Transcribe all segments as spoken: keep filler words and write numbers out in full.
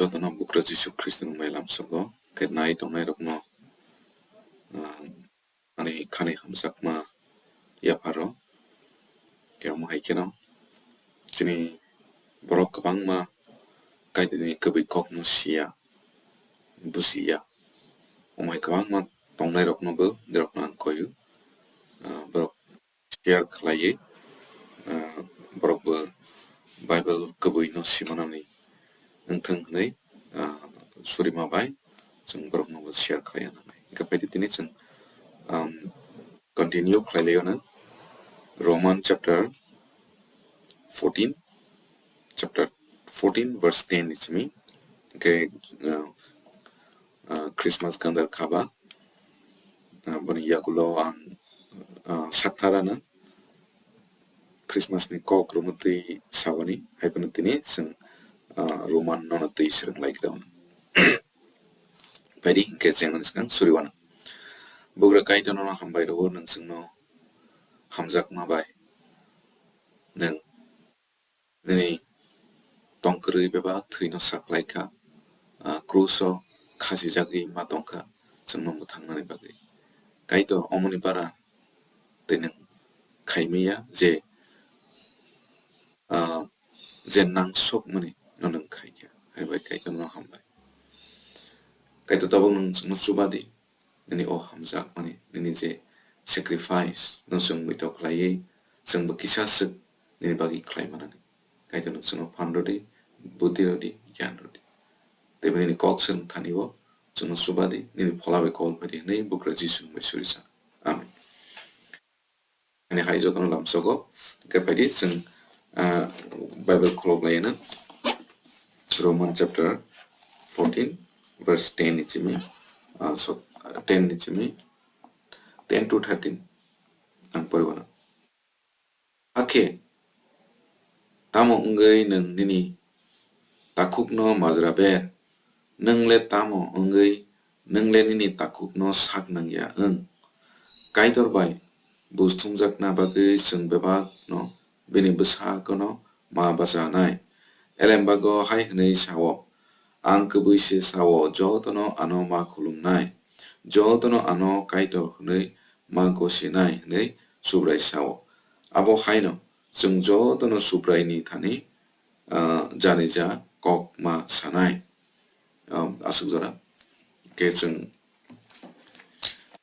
Jotono Bugra Jisu Khristoni mailam sogo, khe nai tongnairokno, ah, ani khani hamjakma yapharo. Khe omo hai kheno chini borok kwbangma Kaitorni kwbwi kokno siya, bujiya. Omo hai kwbangma tongnairoknobo, borokno ang koio, ah, borok share khlaiwi, ah, borokbo Bible kwbwino simanani wngthang hwnwi, ah, surima bai chwng boroknobo share khlaiya nangnai. Hwnkhe phaidi tini chwng, um, continue khlailaio nang Roman chapter fourteen, chapter fourteen verse ten ni simi. Hwnkhe, ah, ah, Christmas gandar khaba, ah, boni yagulo ang, ah, sakthar ano Christmas ni kok romwi twi sabani, hai phano tini chwng, ah, Roman nono twi swrwng lai khe. Phaidi hwnkhe chengmani swkang suriwano. Bugra Kaitor nono hambai rwo, nwng chwngno hamjakma bai. Nwng nini tongkwrwi bebak thwino saklaikha, ah, kruso khasijagwi ma tongkha chwngno mwthangnani bagwi. Kaitor omoni bara tei nwng khaimaya je, ah, je nangsokmani no nwng khaikha, hai bai Kaitor no hambai. Kaitor tabuk nwng chwngno chuba di, nini o hamjakmani, nini je sacrifice no chwng muitok khlaiwi, chwngbo kisa swk nini bagwi khlai manani. Kaitor nwng chwngno phan rwdi, buddhi rwdi, giyan rwdi. Tei nini kok swrwng thani o chwngno chuba di, nini phola bai kobol phaidi hwnwi Bugra Jisu bai suri sa. Amen. Ani hai jotono lamsogo, hwnkhe phaidi chwng, ah, Bible khulok laiyana. Roman chapter fourteen, verse ten ni simi, ah, so, ten ni simi, ten to thirteen ang poriwano. Hakhe tamo wngwi nwng nini takhukno majra ber? Nwng le tamo wngwi nwng le nini takhukno sak nangya wng? Kaitor bai buj thumjakna bagwi chwng bebakno bini bwsakno ma bachanai. Elembago hai hwnwi sao, "Ang kwbwi se sao, jotono ano ma khulumnai, jotono ano Kaitor hwnwi ma gosinai," hwnwi Subrai sao. Abo haino chwng jotono Subraini thani, ah, janija kok ma sanai. Ah, aswk jora khe chwng,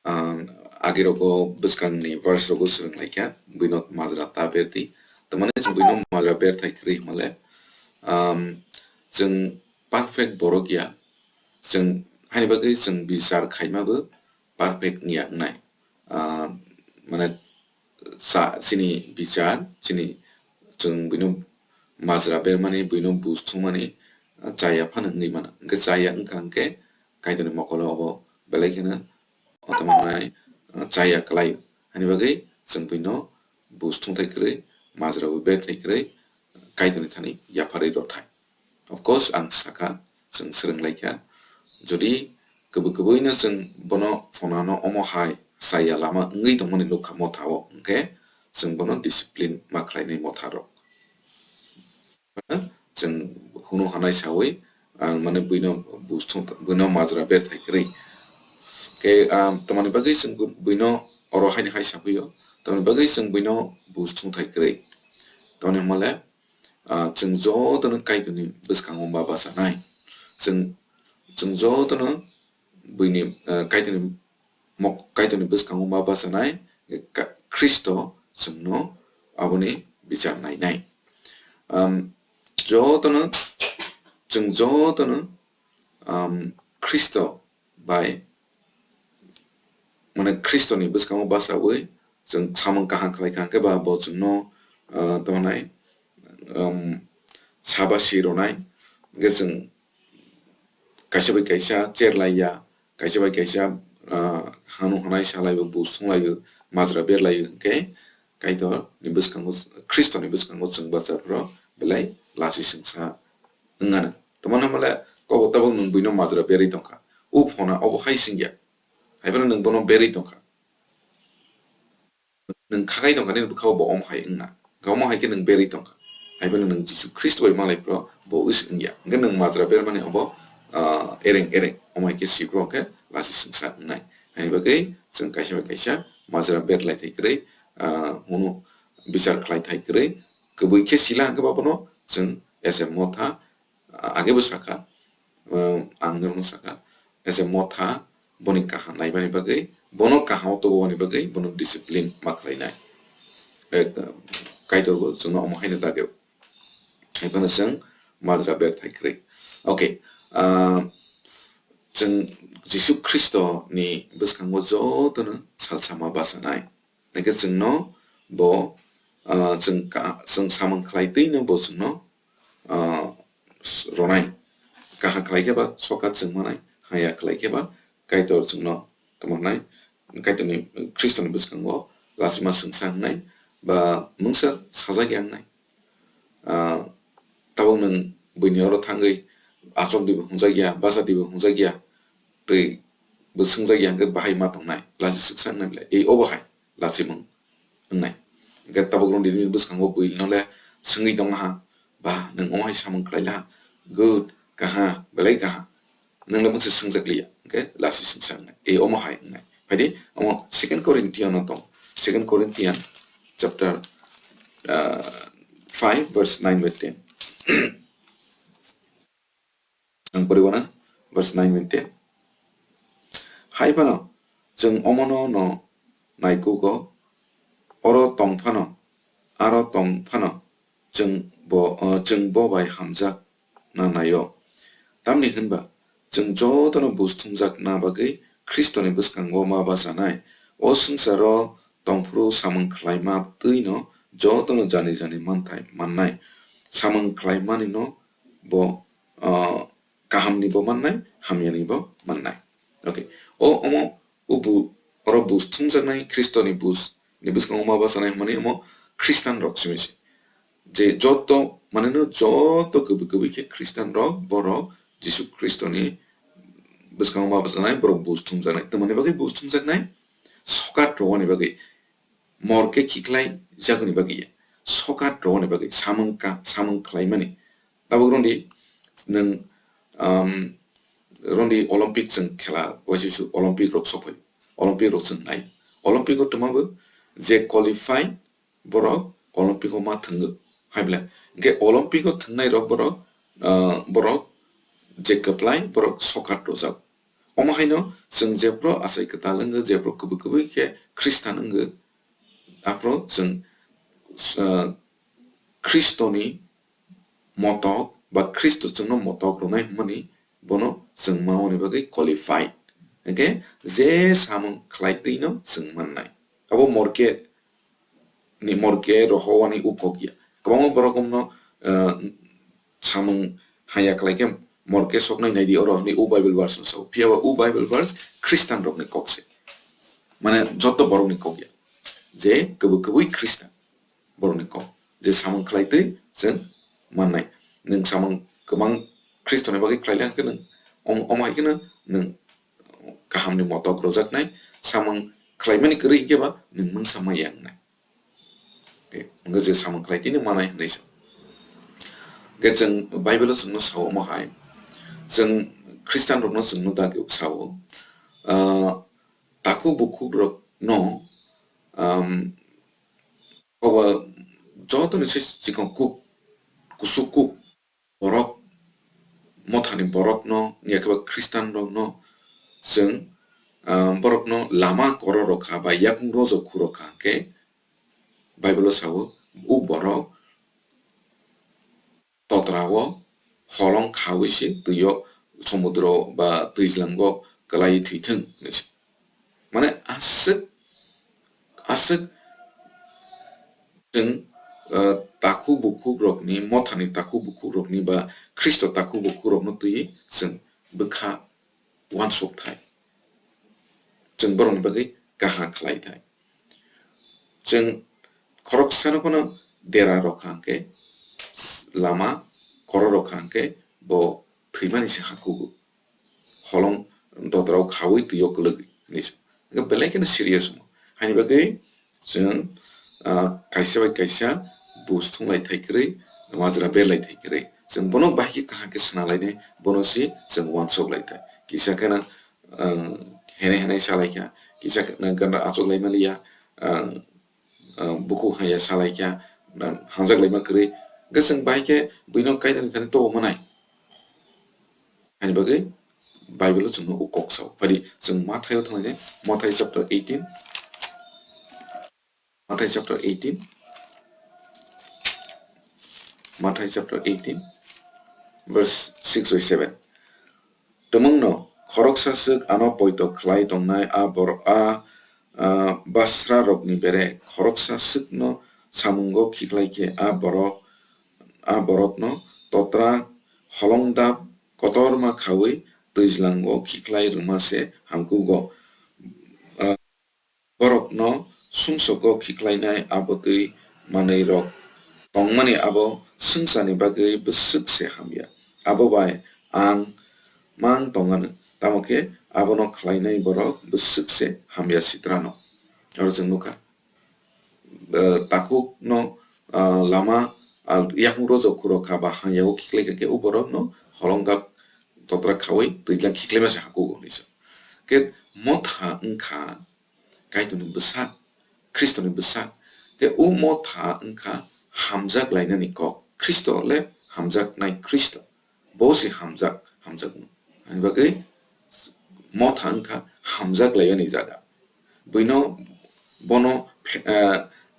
ah, agirogo bwskangni verse rogo swrwng laikha, buino majra ta berdi. Tamani chwng buino majra berthai kwrwi hwnmale, um, chwng perfect borok ya, chwng haini bagwi chwng bichar khaimabo perfect wngya wngnai. Ah, mane cha-, chini bichar, chini chwng buino majra bermani, buino buj thumani, ah, chaya phano wngwi mano. Hwnkhe chaya wngkha hwnkhe Kaitorni mokolo obo belai kheno tamo hwnai, ah, chaya kwlaio. Haini bagwi chwng buino buj thumthai kwrwi, majra bo berthai kwrwi, Kaitorni thani yapharwi rwthai. Of course, ang sakha, chwng swrwng laikha, jodi kwbwi kwbwino chwng bono phonano omo hai chaya lama wngwi tongmani nukha motha o, hwnkhe chwng bono discipline ma khlainai motha rok. Chwng hunu hanai sawi, ang mane buino buj thung, buino majra berthai kwrwi. Khe, ah, tamni bagwi chwng bu-, buino oro haini hai saphio, tamni bagwi chwng buino buj thungthai kwrwi. Tamni hwnmale, ah, chwng jotono Kaitorni bwskango ma bachanai. Chwng, chwng jotono buini, ah, Kaitorni mok-, Kaitorni bwskango ma bachanai, ka-, Khristo chwngno aboni bichar nainai. Um, jotono, chwng jotono, um, Khristo bai, mane Khristoni bwskango bachawi chwng samung kaham khlai kha, hwnkhe ba bo chwngno, uh, tamo hwnai, um, sabasi rwnai, hwnkhe chwng kaisa bai kaisa cherlaiya, kaisa bai kaisa, ah, hanu hwnai salaio, buj thunglaio, majra berlaio, hwnkhe Kaitorni bwskango, Khristoni bwskango chwng bachaphro belai lasi swngsa wngano. Tamani hwnmale kobo tabuk nwng buino majra berwi tongkha. O phona obo hai swngya. Haiphano nwng bono berwi tongkha. Nwng khakai tongkha, nini bwkhao bo omo hai wngna. Omo hai khe nwng berwi tongkha. Haiphano nwng Jisu Khristo bai malaiphro bo wis wngya. Hwnkhe nwng majra bermani obo, ah, ereng ereng. Omo hai khe sikro khe lasi swngsa wngnai. Haini bagwi chwng kaisa bai kaisa majra ber lai thai kwrwi, ah, hwnwi bichar khlai thai kwrwi. Kwbwi khe sila hwnkhe ba bono chwng as a motha, ah, age bo sakha, ah, ang norokno sakha, as a motha boni kaham naimani bagwi, bono kaham tubumani bagwi bono discipline ma khlainai. Eh, Kaitor bo chwngno omo haino dageo. Ekheno chwng majra ber thai kwrwi. Okay, ah, chwng Jisu Khristo ni bwskango jotono salsa ma bachanai. Hwnkhe chwngno bo, ah, chwng ka-, chwng samung khlai twino bo chwngno, ah, s-, ronai. Kaham khlai khe ba sokat chwng manai, hamya khlai khe ba Kaitor chwngno tongmannai. Kaitorni, Khristoni bwskango lachima swngsa wngnai ba mungsa sajak ya wngnai. Ah, tabuk nwng buini oro thangwi achok dibo hwnjak ya, bacha dibo hwnjak ya, twi bo swngjak ya hwnkhe bahai ma tongnai, lachi swksa wngnai bwle, ei obo hai lachimung wngnai. Hwnkhe tabuk rwngdi nini bwskango buino le swngwi tongma ha, ba nwng omo hai samung khlai la ha, good, kaha, belai kaha. Nwng le mungsa swngjak liya, hwnkhe lasi swngsa wngnai. E omo hai wngnai. Phaidi, omo Second Corinthian no tong. Second Corinthian chapter, uh, five verse nine by ten. Ang poriwana verse nine by ten. Hai phano, chwng omono no naikugo, oro tong phano, aro tong phano, chwng bo, uh, chwng bo bai hamjak na naio. Tamni hwnba, chwng jotono buj thumjakna bagwi Khristoni bwskango ma bachanai. O swngcharo tongphuru samung khlaima twino jotono jani jani manthai mannai. Samung khlaimanino bo, uh, kahamni bo mannai, hamyani bo mannai. Okay. O omo o bu-, oro buj thumjaknai Khristoni buj ni bwskango ma bachanai hwnmani omo Khristan rok simi se. Je joto, mane no joto kwbwi kwbwi khe Khristan rok, borok Jisu Khristoni bwskango ma bachanai, borok buj thumjaknai. Tamoni bagwi buj thumjaknai? Sokat rwani bagwi, mor khe khiklai jagoni bagwi ya. Sokat rwani bagwi, samung ka-, samung khlaimani. Tabuk rwngdi nwng, um, rwngdi Olympic chwng khela, waisa su Olympic rok sokphai. Olympic rok chwng nai. Olympic o twma bo je qualify borok Olympic o ma thwngo. Hai bwle. Hwnkhe Olympic o thwngnai rok borok, uh, borok je kwplai borok sokat rwjak. Omo haino chwng jephru achai kwtal wngwi, jephru kwbwi kwbwi khe Khristan wngwi, aphru chwng, uh, Khristoni motok ba Khristo chwngno motok rwnai hwnmani bono chwng mani bagwi qualified. Hwnkhe je samung khlai twino chwng mannai. Abo morke ni morke rohowani u kok ya. Kwbangma borok wngno, ah, samung haya khlai khe morke soknai naidi oro hinwi u Bible verse no sao. Phiya ba u Bible verse Khristan rokni kok se. Mane joto borokni kok ya. Je kwbwi kwbwi Khristan borokni kok. Je samung khlai twi chwng mannai. Nwng samung kwbang Khristoni bagwi khlai le hwnkhe nwng om-, omo hai kheno nwng kahamni motok rwjaknai, samung khlaimani kwrwi hwnkhe ba nwng mungsa maya wngnai. Okay, hwnkhe je samung khlai tini manai hwnwi sa. Hwnkhe chwng Bible-o chwngno sao omo hai, chwng Khristanrokno chwngno dagi sao, ah, takhuk bukhukrokno, um, obo jotoni se chikon kuk, kusuk kuk, borok, mothani borokno, wngya khe ba Khristanrokno chwng, ah, borokno lama korok rw kha ba yakung rojok khu rw kha hwnkhe Bible-o sao, o borok totra-o holong khaui se twi-o, somudro ba twijlango kwlaiwi thwi thwng hwnwi se. Mane aswk, aswk chwng, ah, takhuk bukhukrokni, mothani takhuk bukhukrokni ba Khristo takhuk bukhukrokno twiwi chwng bwkha uansuk thai. Chwng borokni bagwi kaha khlai thai. Chwng khoroksano phano dera rw kha hwnkhe, lama korok rw kha hwnkhe bo thwimani se ha kugo. Holong dodrao khaui twi-o kwlwgwi hwnwi sa. Hwnkhe belai kheno serious wngmo. Haini bagwi chwng, ah, kaisa bai kaisa buj thung lai thai kwrwi, majra ber lai thai kwrwi. Chwng bono bahai khe kaham khe swnalainai, bono se chwng uansuk lai thai. Kisa kheno, ah, henai henai sa lai kha, kisa kheno gana achuk lai maliya, ah, ah, bukhuk haiya sa lai kha, ah, hamjak laima kwrwi. Hwnkhe chwng bahai khe buino Kaitorni thani tobo manai. Ani bagwi Bible-o chwngno o kok sao. Phadi chwng Mathaio thanglainai, Mathai chapter eighteen. Mathai chapter eighteen. Mathai chapter eighteen, verse six bai seven. Tumungno khoroksa swk ano poito khlai tongnai a bor-, a, a, basrarokni bere khoroksa swkno samungo khiklai khe a borok, a borokno totra holongdap kotorma khaui twijlango khiklai rwma se hamkugo. Borokno sumsogo khiklainai abo twi manwirok tongmani abo swngcharni bagwi bwswk se hamya. Abo bai ang mang tongano, tamo khe abono khlainai borok bwswk se hamya sitrano. Oro chwng nukha, eh, takhukno, ah, lama, ah, yakung rojok khuro kha ba hamya o khiklai kha khe, o borokno holongdap totra khaui twijlang khiklaima se hamkugo hwnwi sa. Khe motha wngkha Kaitorni bwsak, Khristoni bwsak. Tei o motha wngkha hamjak lainani kok. Khristo le hamjaknai Khristo. Bo se hamjak, hamjakmung. Ani bagwi motha wngkha hamjak lainani jaga. Buino, bono, eh,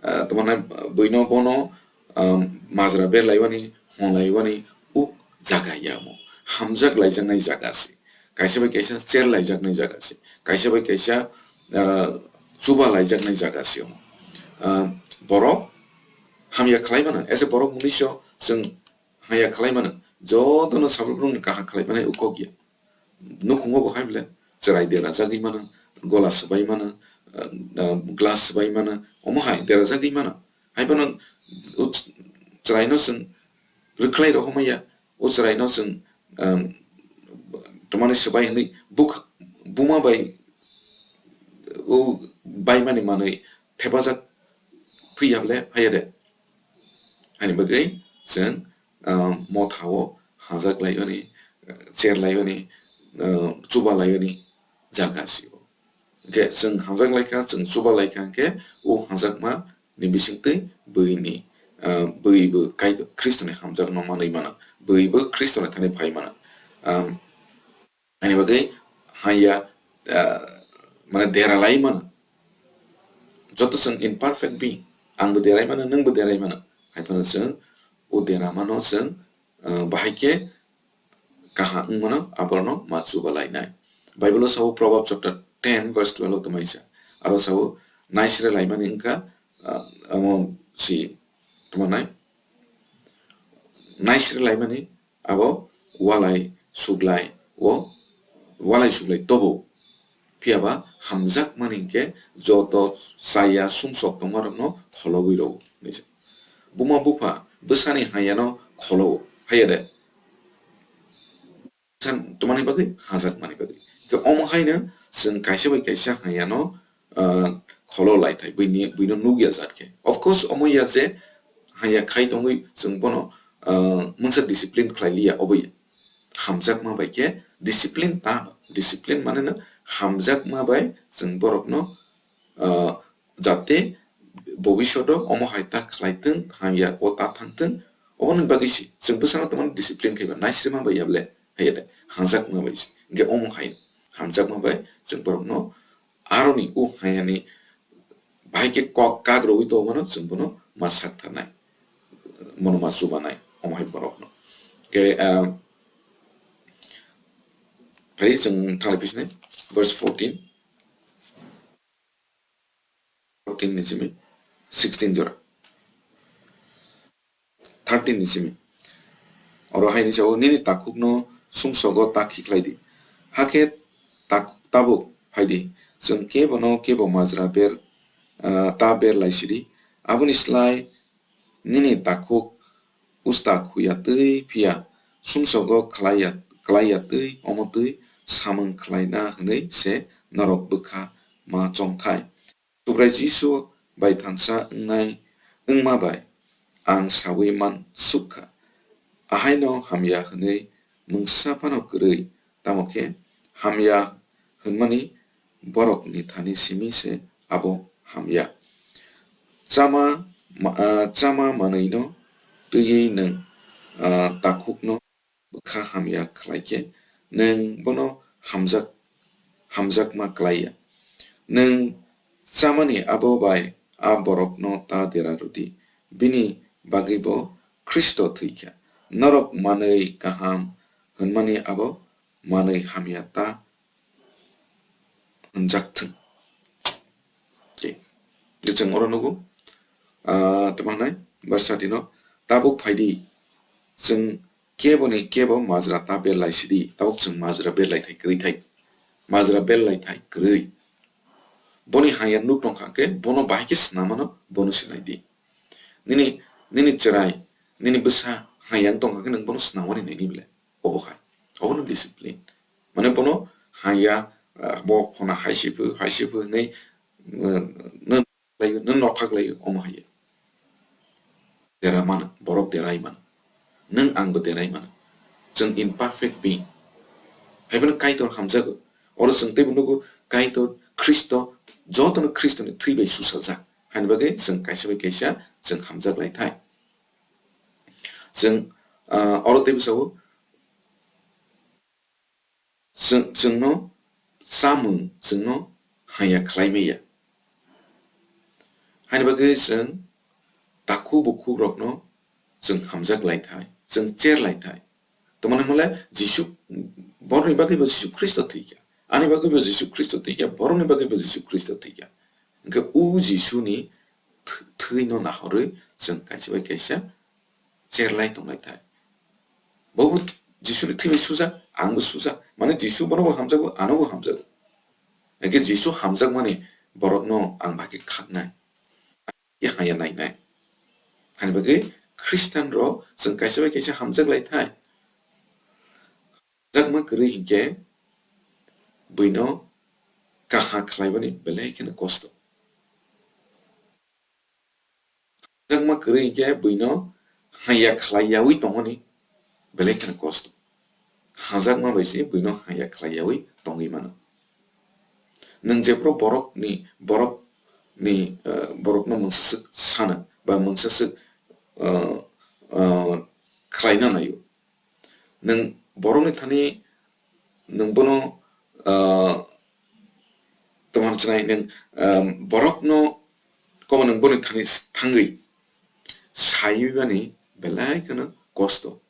eh, tamo hwnai, buino bono, um, majra berlaiwani, hwnlaiwani uk jaga ya omo. Hamjak laijaknai jaga se. Kaisa bai kaisa cher laijaknai jaga se. Kaisa bai kaisa, ah, chuba laijaknai jaga se omo. Ah, borok hamya khlai mano, ese borok mwnwiso chwng hamya khlai mano. Jotono sabrok rokni kaham khlai mani o kok ya. Nukhungo bo hai bole chwrai derajagwi mano, gola swbai mano, ah, ah, glass swbai mano, omo hai derajagwi mano. Hai phano o ch-, chwraino chwng rwkhlai rohormaya, o chwraino chwng, um, tamani swbai hwnwi buk-, buma bai o baimani manwi thepajak phiya bole haiya de. Ani bagwi chwng, um, mothao hajak laimani, cher laimani, um, chuba laimani jaga si o. Hwnkhe chwng hamjak lai kha, chwng chuba lai kha, hwnkhe o hamjakma ni bisingtwi bwini, ah, bwi bo Kaitor Khristoni hamjakno manwi mano, bwi bo Khristoni thani phai mano. Am, ani bagwi hamya, ah, mane dera lai mano. Joto chwng imperfect being, ang bo derai mano, nwng bo derai mano. Hai phano chwng o dera mano chwng, ah, bahai khe kaham wngmano aborokno ma chuba lainai. Bible-o sao Proverbs chapter ten verse twelve o tongmani sa. Aro sao naisre laimani wngkha, ah, amo si tongmanai. Naisre laimani abo walai suglai o, walai suglai tobo. Phiya ba hamjakmani hwnkhe joto chaya sumsok tongmarokno kholobwi rwo, hinwi sa. Buma bupha bwsani hamyano kholo-o, haiya de? San-, tongmani bagwi, hamjakmani bagwi. Hwnkhe omo haino chwng kaisa bai kaisa hamyano, ah, kholo lai thai, buini, buino nukya jat khe. Of course, omo ya je hamya khai tongwi chwng bono, ah, mungsa discipline khlai liya, obo ya. Hamjakma bai khe discipline ta, discipline mane no hamjakma bai chwng borokno, ah, jate bobishodo omo hai ta khlai thung, hamya o ta thang thung, oboni bagwi se chwng bwsano tongmani discipline khai ba naisrema bai ya ble, hai ya de, hamjakma bai se. Hwnkhe omo hai hamjakma bai chwng borokno aroni o hamyani bahai khe kok kak rwui tongmano chwng bono ma sak tharnai, bono ma chubanai, omo hai borokno. Hwnkhe, ah, phai chwng thanglai phisnai, verse fourteen, fourteen ni simi sixteen jora. Thirteen ni simi. Oro hai ni sao, "Nini takhukno sumsogo ta khiklai di. Hakhe tak-, tabuk phai di, chwng kebono kebo majra ber, ah, ta ber lai sidi. Aboni slai nini takhuk usta khuya twi phiya sumsogo khlaiya, khlaiya twi omo twi samung khlaina hwnwi se norok bwkha ma chongthai." Subrai Jisu bai thansa wngnai wngma bai ang saui man suk kha. Ahaino hamya hwnwi mungsa phano kwrwi, tamo khe hamya hwnmani borokni thani simi se abo hamya. Chama ma-, ah, chama manwino twiwi nwng, ah, takhukno bwkha hamya khlai khe, nwng bono hamjak, hamjakma klai ya. Nwng chamani abo bai a borokno ta dera rw di, bini bagwi bo Khristo thwi kha. Norok manwi kaham hwnmani abo manwi hamya ta hwnjak thung. Okay. Je chwng oro nugo, ah, tamo hwnai, verse thirty no, "Tabuk phai di, chwng kebo ni kebo majra ta berlai si di." Tabuk chwng majra berlai thai kwrwi thai. Majra berlai thai kwrwi. Boni haya nuk tong kha khe, bono bahai khe swnamano, bono sinai di. Nini, nini chwrai, nini bwsa haya wng tong kha khe, nwng bono swnamani nai ni bwle. Obo hai. Obono discipline. Mane bono haya, ah, bo khona hai se phu, hai se phu hwnwi, ah, nwng laio, nwng nokha laio, omo haya. Dera mano, borok derai mano. Nwng angbo derai mano. Chwng imperfect being. Hai bono Kaitor hamjago. Oro chwng teibo nugo Kaitor, Khristo, jotono Khristoni thwi bai susajak. Haini bagwi chwng kaisa bai kaisa chwng hamjak lai thai. Chwng, ah, oro teibo sao, chwng, chwngno chamung chwngno haya khlai maya. Haini bagwi chwng takhuk bukhukrokno chwng hamjak lai thai, chwng cher lai thai. Tamoni hwnle Jisu, borokni bagwi bo Jisu Khristo thwi kha. Ani bagwi bo Jisu Khristo thwi kha, borokni bagwi bo Jisu Khristo thwi kha. Hwnkhe o Jisuni th-, thwino nahorwi chwng kaisa bai kaisa cherlai tonglai thai. Bobo Jisuni thwi bai sujak, angbo sujak. Mane Jisu bonobo hamjago, anobo hamjago. Hwnkhe Jisu hamjakmani borokno ang bahai khe khaknai. Yakha ya nainai. Hani bagwi Khristian rok chwng kaisa bai kaisa hamjak lai thai. Hamjakma kwrwi hinkhe buino kaha khlaibani belai kheno kosto. Hamjakma kwrwi hinkhe buino haya khlai yaui tongmani belai kheno kosto. Hamjakma bai se buino haya khlai yaui tongwi mano. Nwng jephru borokni, borokni, eh, borokno mungsaswk sana ba mungsaswk, eh, eh, khlaina naio. Nwng borokni thani nwng bono, ah, tongmani chwnai nwng, ah, borokno kobo nwng boni thani thangwi saiwi bani belai kheno kosto.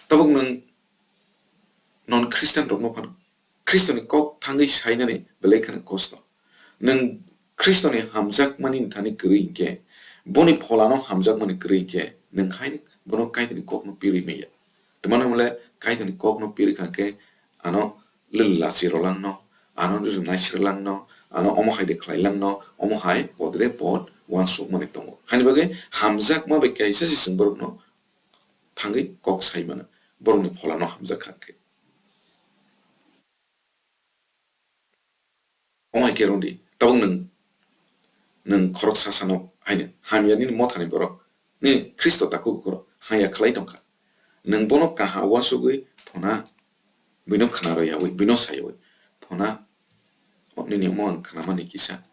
Tabuk nwng non Khristian rokno phano Khristoni kok thangwi sainani belai kheno kosto. Nwng Khristoni hamjakmani thani kwrwi hinkhe, boni pholano hamjakmani kwrwi hinkhe, nwng hai bono Kaitorni kokno pirwi manya. Tamani hwnle Kaitorni kokno pirwi kha khe, ano lil lachi rolangno, ano lil naisrwlangno, ano omo hai de khlailangno, omo hai podre pod uansukmani tongo. Hani bagwi hamjakma bai kaisa se chwng borokno thangwi kok sai mano, borokni pholano hamjak kha khe. Omo hai khe rwng di, tabuk nwng, nwng khoroksa sano haino hamya nini mothani borok, nini Khristo takhuk borok hamya khlai tong kha. Nwng bono kaha uansugwi phona, buino khna rw yaui, buino sa yaui phona, o nini omo ang khnamani kisa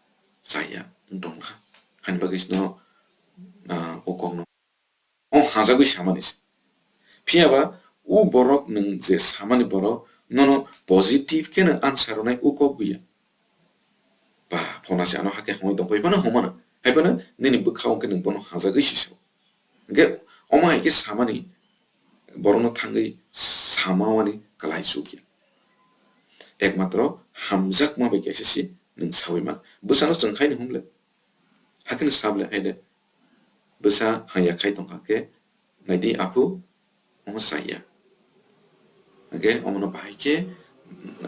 chaya wng tong kha. Hani bagwi se nono, ah, o kokno O hamjagwi samani se. Phiya ba o borok nwng je samani borok nono positive khe nwng answer rwnai o kok buya. Ba, phona se ano hakhe hamwi tongphai phano hwnmano. Hai phano nini bwkha o khe nwng bono hamjagwi se sao. Hwnkhe omo hai khe samani borokno thangwi samawani kwlai chukya. Ekmatro hamjakma bai kaisa se nwng saui man. Bwsano chwng haino hwnle. Hakheno sable hai de. Bwsa hamya khai tongkha khe, "Naidi aphu, omo chaya." Hwnkhe omono bahai khe,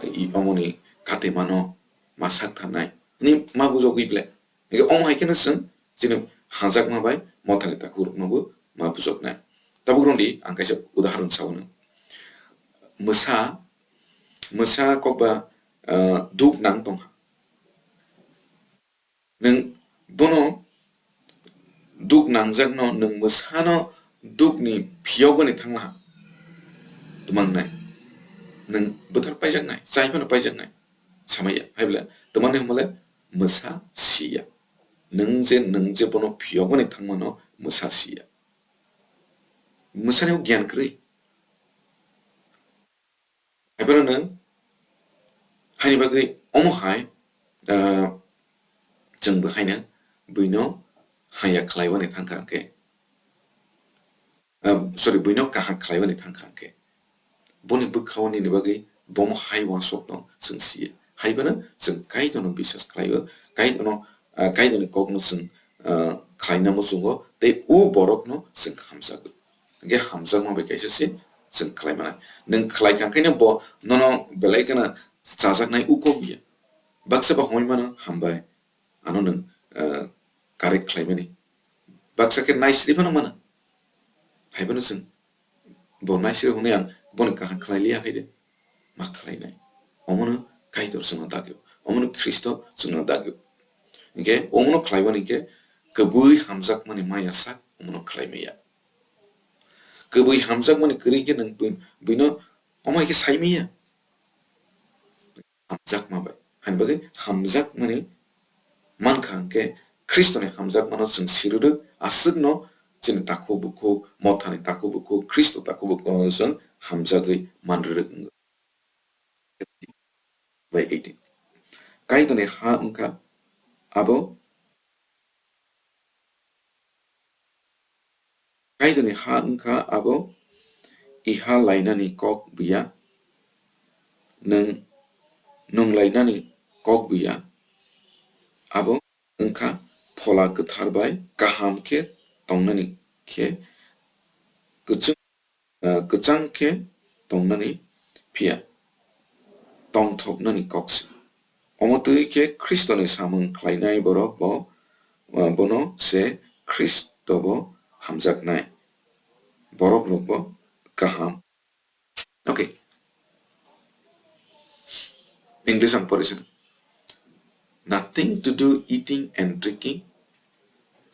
i, omoni katimano ma sak tharnai. Ni ma bujogwi ble. Hwnkhe omo hai kheno chwng chini hamjakma bai mothani takhuk rokno bo ma bujoknai. Tabuk rwng di, ang kaisa udahoron sao nwng. Mwsa, mwsa kokba, ah, duk nang tongkha. Nwng bono duk nangjakno nwng mwsano dukni phiyogani thanglaha. Twmangnai. Nwng bwthar paijaknai, chai phano paijaknai. Samaya. Haibla, twmani hwnmale mwsa siya. Nwng je, nwng je bono phiyogani thangmano mwsa siya. Mwsani o giyan kwrwi. Haiphano nwng haini bagwi omo hai, ah, chwng bo haino buino haya khlaiwani thangkha hwnkhe, ah, sorry, buino kaham khlaiwani thangkha hwnkhe, boni bwkhao nini bagwi bomo hai uansukno chwng siya. Haiphano chwng Kaitorno biswas khlaio, Kaitorno, ah, Kaitorni kokno chwng, ah, khlaina muchungo tei o borokno chwng hamjago. Hingke hamjakma bai kaisa se chwng khlai mano. Nwng khlai kha khe bo nono belai kheno chajaknai uko biya. Baksa ba hoi mano hambai. Ano nwng, eh, correct khlai mani. Baksa khe naisri phano mano. Hai phano chwng bo naisri hwnwi ang boni kaham khlai liya hai de. Ma khlainai. Omono Kaitor chwngno dagyo. Omono Khristo chwngno dagyo. Hingke omono khlaiwani khe kwbwi hamjakmani maya sak omono khlai maya. Kwbwi hamjakmani kwrwi khe nwng bui-, buino omo hai khe sai maya. Hamjakma bai. Hani bagwi hamjakmani mankha hwnkhe Khristoni hamjakmano chwng sirwrwk aswkno chini takhuk bukhuk, mothani takhuk bukhuk, Khristo takhuk bukhukno chwng hamjagwi manrwrwk wngo. By eighteen. Kaitorni ha wngkha abo, Kaitorni ha wngkha abo iha lainani kok buya, nwng, nwng lainani kok buya, abo wngkha Phola Kwthar bai kaham khe tongnani khe kwchwng, ah, kwchang khe tongnani phiya tongthoknani kok se. Omo twi khe Khristoni samung khlainai borok bo, ah, bono se Khristo bo hamjaknai. Borok rok bo kaham. Okay. English ang pore sini. Nothing to do eating and drinking.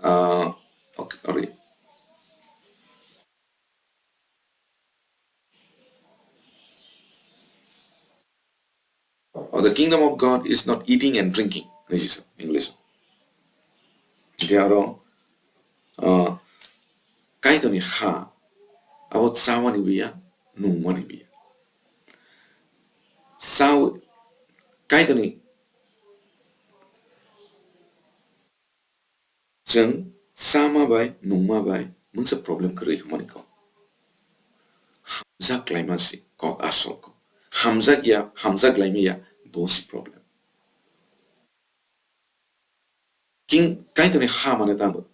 Uh, okay, alright. Oh, the kingdom of God is not eating and drinking. This is English. Hingke aro, ah, Kaitorni ha, abo chawani biya, nungmani biya. Chaw-, Kaitorni chwng chama bai, nungma bai, mungsa problem kwrwi hwnmani kok. Hamjak laima si kok asol kok. Hamjak ya, hamjak laimaya, bo si problem. King Kaitorni ha mane tamo.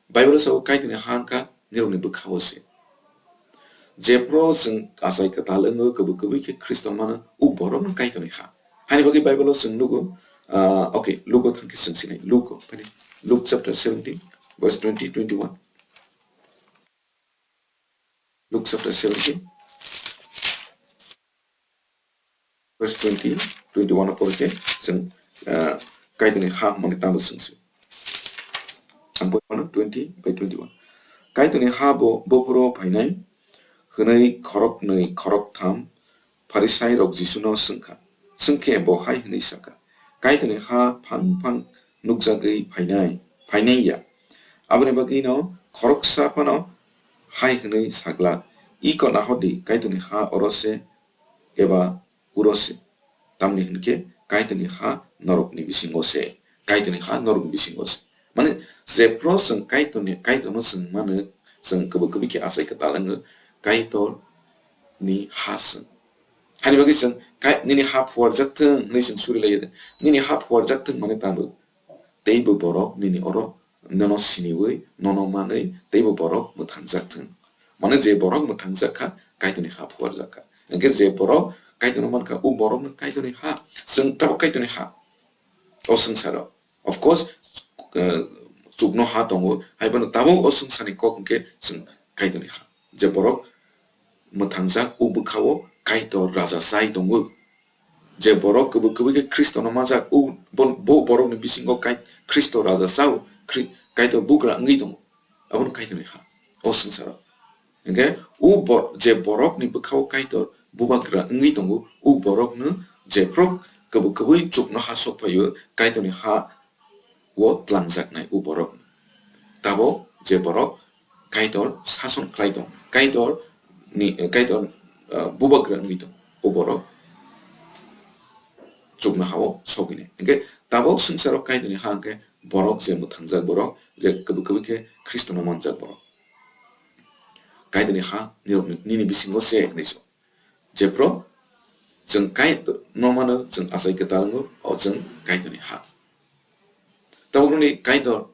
Bible sao Kaitorni ha wngkha nirokni bwkhao se. Jephru chwng achai kwtal wngo, kwbwi kwbwi khe Khristo mano, o borokno Kaitorni ha. Hani bagwi Bible-o chwng nugo, ah, okay, Luke-o thangkhe chwng sinai. Luke-o, phani Luke chapter seventeen, verse twenty, twenty-one. Luke chapter seventeen, verse twenty, twenty-one o porikhe chwng, ah, Kaitorni ha mani tamo chwng se. Ang pori mano twenty by twenty-one. Kaitorni ha bo, bo phuru phainai, hwnwi khoroknwi khoroktham Pharisairok Jisuno swngkha. Swngkhe bo hai hwnwi sakha, "Kaitorni ha phang phang nukjagwi phainai, phainai ya? Aboni bagwino khoroksa phano hai hwnwi saglak, 'Iko nahardi, Kaitorni ha oro se eba uro se.' Tamni hwn khe Kaitorni ha norokni bisingo se, Kaitorni ha norokni bisingo se." Mane, jephru chwng Kaitorni, Kaitorno chwng mano, chwng kwbwi kwbwi khe achai kwtal wngwi Kaitorni ha chwng. Hani bagwi chwng, "Kai-, nini ha phuarjak thung," hwnwi chwng suri lai. Nini ha phuarjak thung mane tamo? Teibo borok nini oro nono siniwi, nono manwi, teibo borok mwthangjak thung. Mane je borok mwthangjak kha, Kaitorni ha phuarjak kha. Hwnkhe je borok Kaitorno man kha, o borokno Kaitorni ha, chwng tabuk Kaitorni ha. O swngcharo. Of course, eh, chukno ha tongo, haiphano tabuk o swngcharni kok hwnkhe chwng Kaitorni ha. Je borok mwthangjak, o bwkhao Kaitor raja chai tongo. Je borok kwbwi kwbwi khe Khristono manjak, o bo, bo borokni bisingo Kai-, Khristo raja chao, Khri-, Kaitor bugra wngwi tongo. Abono Kaitorni ha. o swngcharo. Hinkhe o bo-, je borokni bwkhao Kaitor bubagra wngwi tongo, o borokno jephru kwbwi kwbwi chuknoha sok phaio, Kaitorni ha o tlangjaknai o borok. Tabok je borok Kaitor sason khlai tong, Kaitor ni, Kaitor, ah, bubagra wngwi tong, o borok chuknoha o sogwi nai. Hinkhe tabok swngcharo Kaitorni ha hinkhe borok je mwthangjak borok, je kwbwi kwbwi khe Khristono manjak borok. Kaitorni ha nirokni, nini bisingo se hinwi sa. Jephru chwng Kaitorno mano, chwng achai kwtal wngo, o chwng Kaitorni ha. Tabukni Kaitor,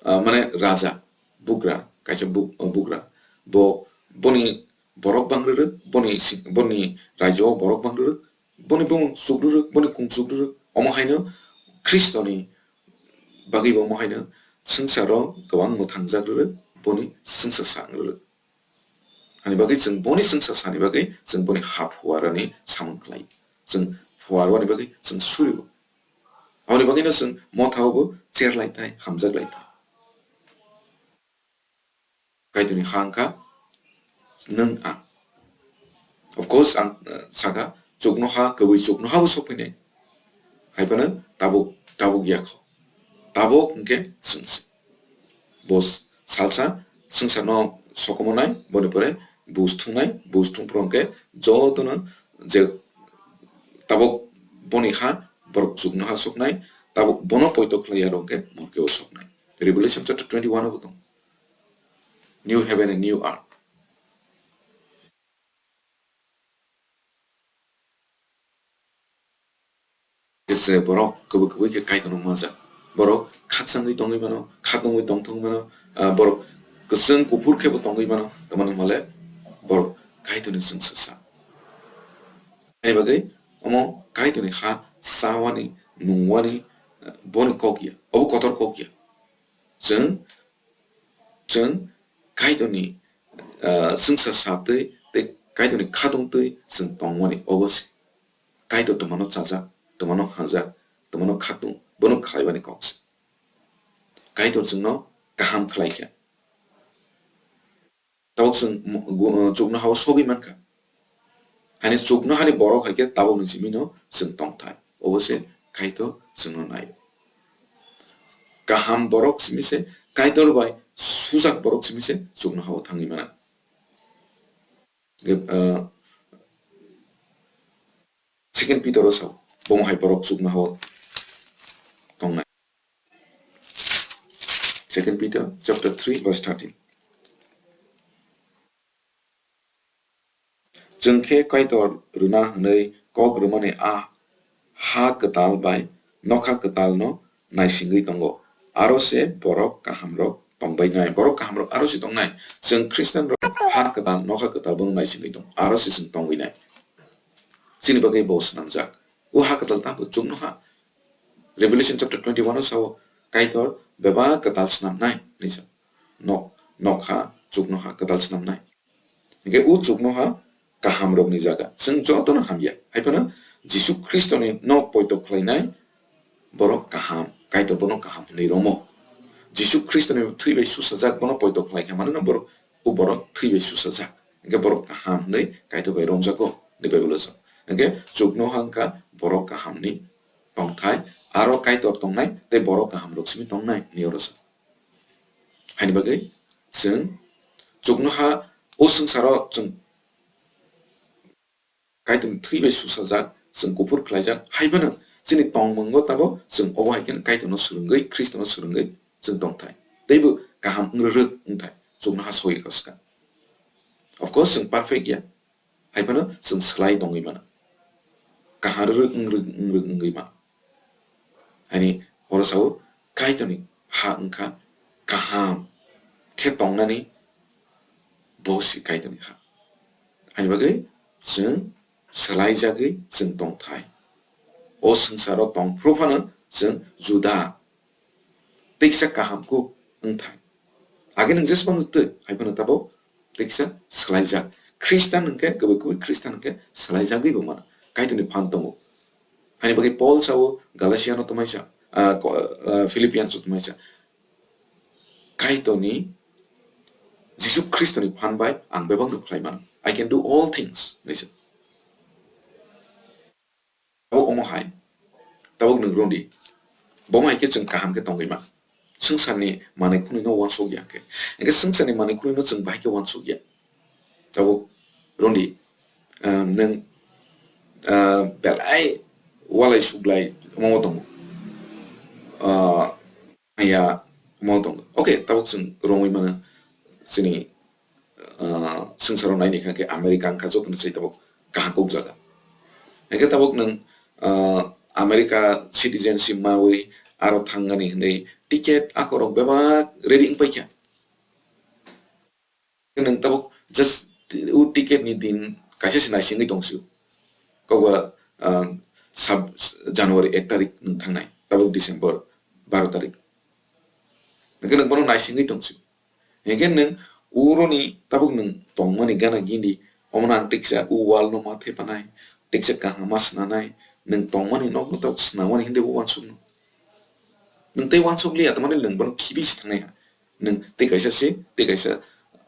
ah, mane raja, bugra, kaisa bu-, bugra. Bo, boni borok bang rwrwk, boni si-, boni rajyo borok bang rwrwk, boni bumung chuk rwrwk, boni kung chuk rwrwk. Omo haino Khristoni bagwi bo omo haino swngcharo kwbang mwthangjak rwrwk, boni swngsa sa wng rwrwk. Ani bagwi chwng boni swngsa sani bagwi chwng boni ha phuarani samung khlai. Chwng phuarwani bagwi chwng surio. Aboni bagwino chwng mothao bo cherlai thai, hamjak lai thai. Kaitorni ha wngkha nwng ang. Of course, ang, eh, saka chuknoha, kwbwi chuknoha bo sokphainai. Hai phano tabuk, tabuk yakho. Tabuk hwnkhe chwngse. Bo s-, salsa swngcharno sokomonai, boni pore bus thungnai, bus thung phuru hwnkhe jotono je tabuk boni ha borok chuknoha soknai, tabuk bono poito khlai ya rok hwnkhe morke o soknai. Revelation chapter twenty-one o bo tongo. New heaven and new earth. Khe borok kwbwi kwbwi khe Kaitorno manjak. Borok khakchangwi tongwi mano, khatungwi tongthok mano, ah, borok kwchwng kuphur khe bo tongwi mano, tamoni hwnle borok Kaitorni chwngsa sa. Ani bagwi omo Kaitorni ha chawani, nungwani, ah, boni kok ya, obo kotor kok ya. Chwng, chwng Kaitorni, ah, chwngsa satwi tei Kaitorni khatungtwi chwng tongmani obo se. Kaitor twmano chajak, twmano hajak, twmano khatung, bono khlaiwani kok se. Kaitor chwngno kaham khlai kha. Tabuk chwng mo-, gu-, chuknoha o sogwi mankha. Haini chuknohani borok hai khe tabukni simi no chwng tongthai. Obo se Kaitor chwngno naio. Kaham borok simi se, Kaitor bai sujak borok simi se chuknoha o thangwi mano. Ge-, ah, Second Peter o sao, bomo hai borok chuknoha o tongnai. Second Peter chapter three verse thirteen. Chwng khe Kaitor rwna hwnwi kok rwmani a ha kwtal bai nokha kwtalno naisingwi tongo. Aro se borok kahamrok tongbainai. Borok kahamrok aro se tongnai. Chwng Khristianrok ha kwtal, nokha kwtal bono naisingwi tongo. Aro se chwng tongwinai. Chini bagwi bo swnamjak. O ha kwtal tamo chuknoha. Revelation chapter twenty-one o sao, Kaitor bebak kwtal swnamnai hinwi sa. Nok, nokha, chuknoha kwtal swnamnai. Hinkhe o chuknoha kahamrokni jaga. Chwng jotono hamya. Hai phano Jisu Khristoni no poito khlainai borok kaham. Kaitor bono kaham hwnwi romo. Jisu Khristoni thwi bai susajak bono poito khlai kha, manono borok, o borok thwi bai susajak. Hinkhe borok kaham hwnwi Kaitor bai romjago, hwnwi Bible o sa. Hinkhe chuknoha wngkha borok kahamni tongthai, aro Kaitor tongnai tei borok kahamrok simi tongnai, hwnwi oro sa. Haini bagwi chwng chuknoha o swngcharo chwng Kaitorni thwi bai susajak, chwng kuphur khlaijak, hai phano chini tongmungo tabo chwng obo hai khe Kaitorno swrwngwi, Khristono swrwngwi chwng tongthai. Teibo kaham wng rwrwk wngthai, chuknoha soi kha swkang. Of course, chwng perfect ya. Hai phano chwng slai tongwi mano. Kaham rwrwk wng rwk, wng rwk wngwi mano. Haini oro sao, Kaitorni ha wngkha kaham khe tongnani, bo se Kaitorni ha. Haini bagwi chwng swlaijagwi chwng tongthai. O swngcharo tong phuru phano chwng juda, teisa kaham kuk wngthai. Age nwng jesbang twi, hai phano tabok teisa swlaijak. Khristan hwnkhe, kwbwi kwbwi Khristan hwnkhe swlaijagwi bo mano. Kaitorni phan tongo. Haini bagwi Paul sao Galatiano tongmai sa, ah, ko-, ah, Philippians o tongmai sa. Kaitorni Jisu Khristoni phan bai ang bebak no khlai mano. I can do all things, hinwi sa. Tabuk omo hai, tabuk nwng rwngdi. Bo hai khe chwng kaham khe tongwi man. Swngcharni manwi khwnwi no uansuk ya khe. Hwnkhe swngcharni manwi khwnwi no chwng bahai khe uansuk ya. Tabuk rwngdi, ah, nwng, ah, belai walai suklai omo tongo. Ah, ya, omo tongo. Okay, tabuk chwng rwngwi mano chini ah, swngcharo naini kha khe America wngkha jotono se tabuk kaham kok jaga. Hwnkhe tabuk nwng, ah, America citizenship mawi aro thangmani hwnwi ticket akorok bebak ready wngpai kha. Nwng tabuk just o ticket ni din kaisa se naisingwi tong sio. Kokba, ah, sab-, January ek tarik nwng thangnai, tabuk December baro tarik. Hwnkhe nwng bono naisingwi tong sio. Hwnkhe nwng uroni tabuk nwng tongmani gana gini, omono ang tiksa o wall no ma thepanai, tiksa kaham ma swnanai, nwng tongmani nokno tabuk swnamani hwnde bo uansukno. Nwng tei uansuk liya, tamani nwng bono khibi se thangnai ha. Nwng tei kaisa se, tei kaisa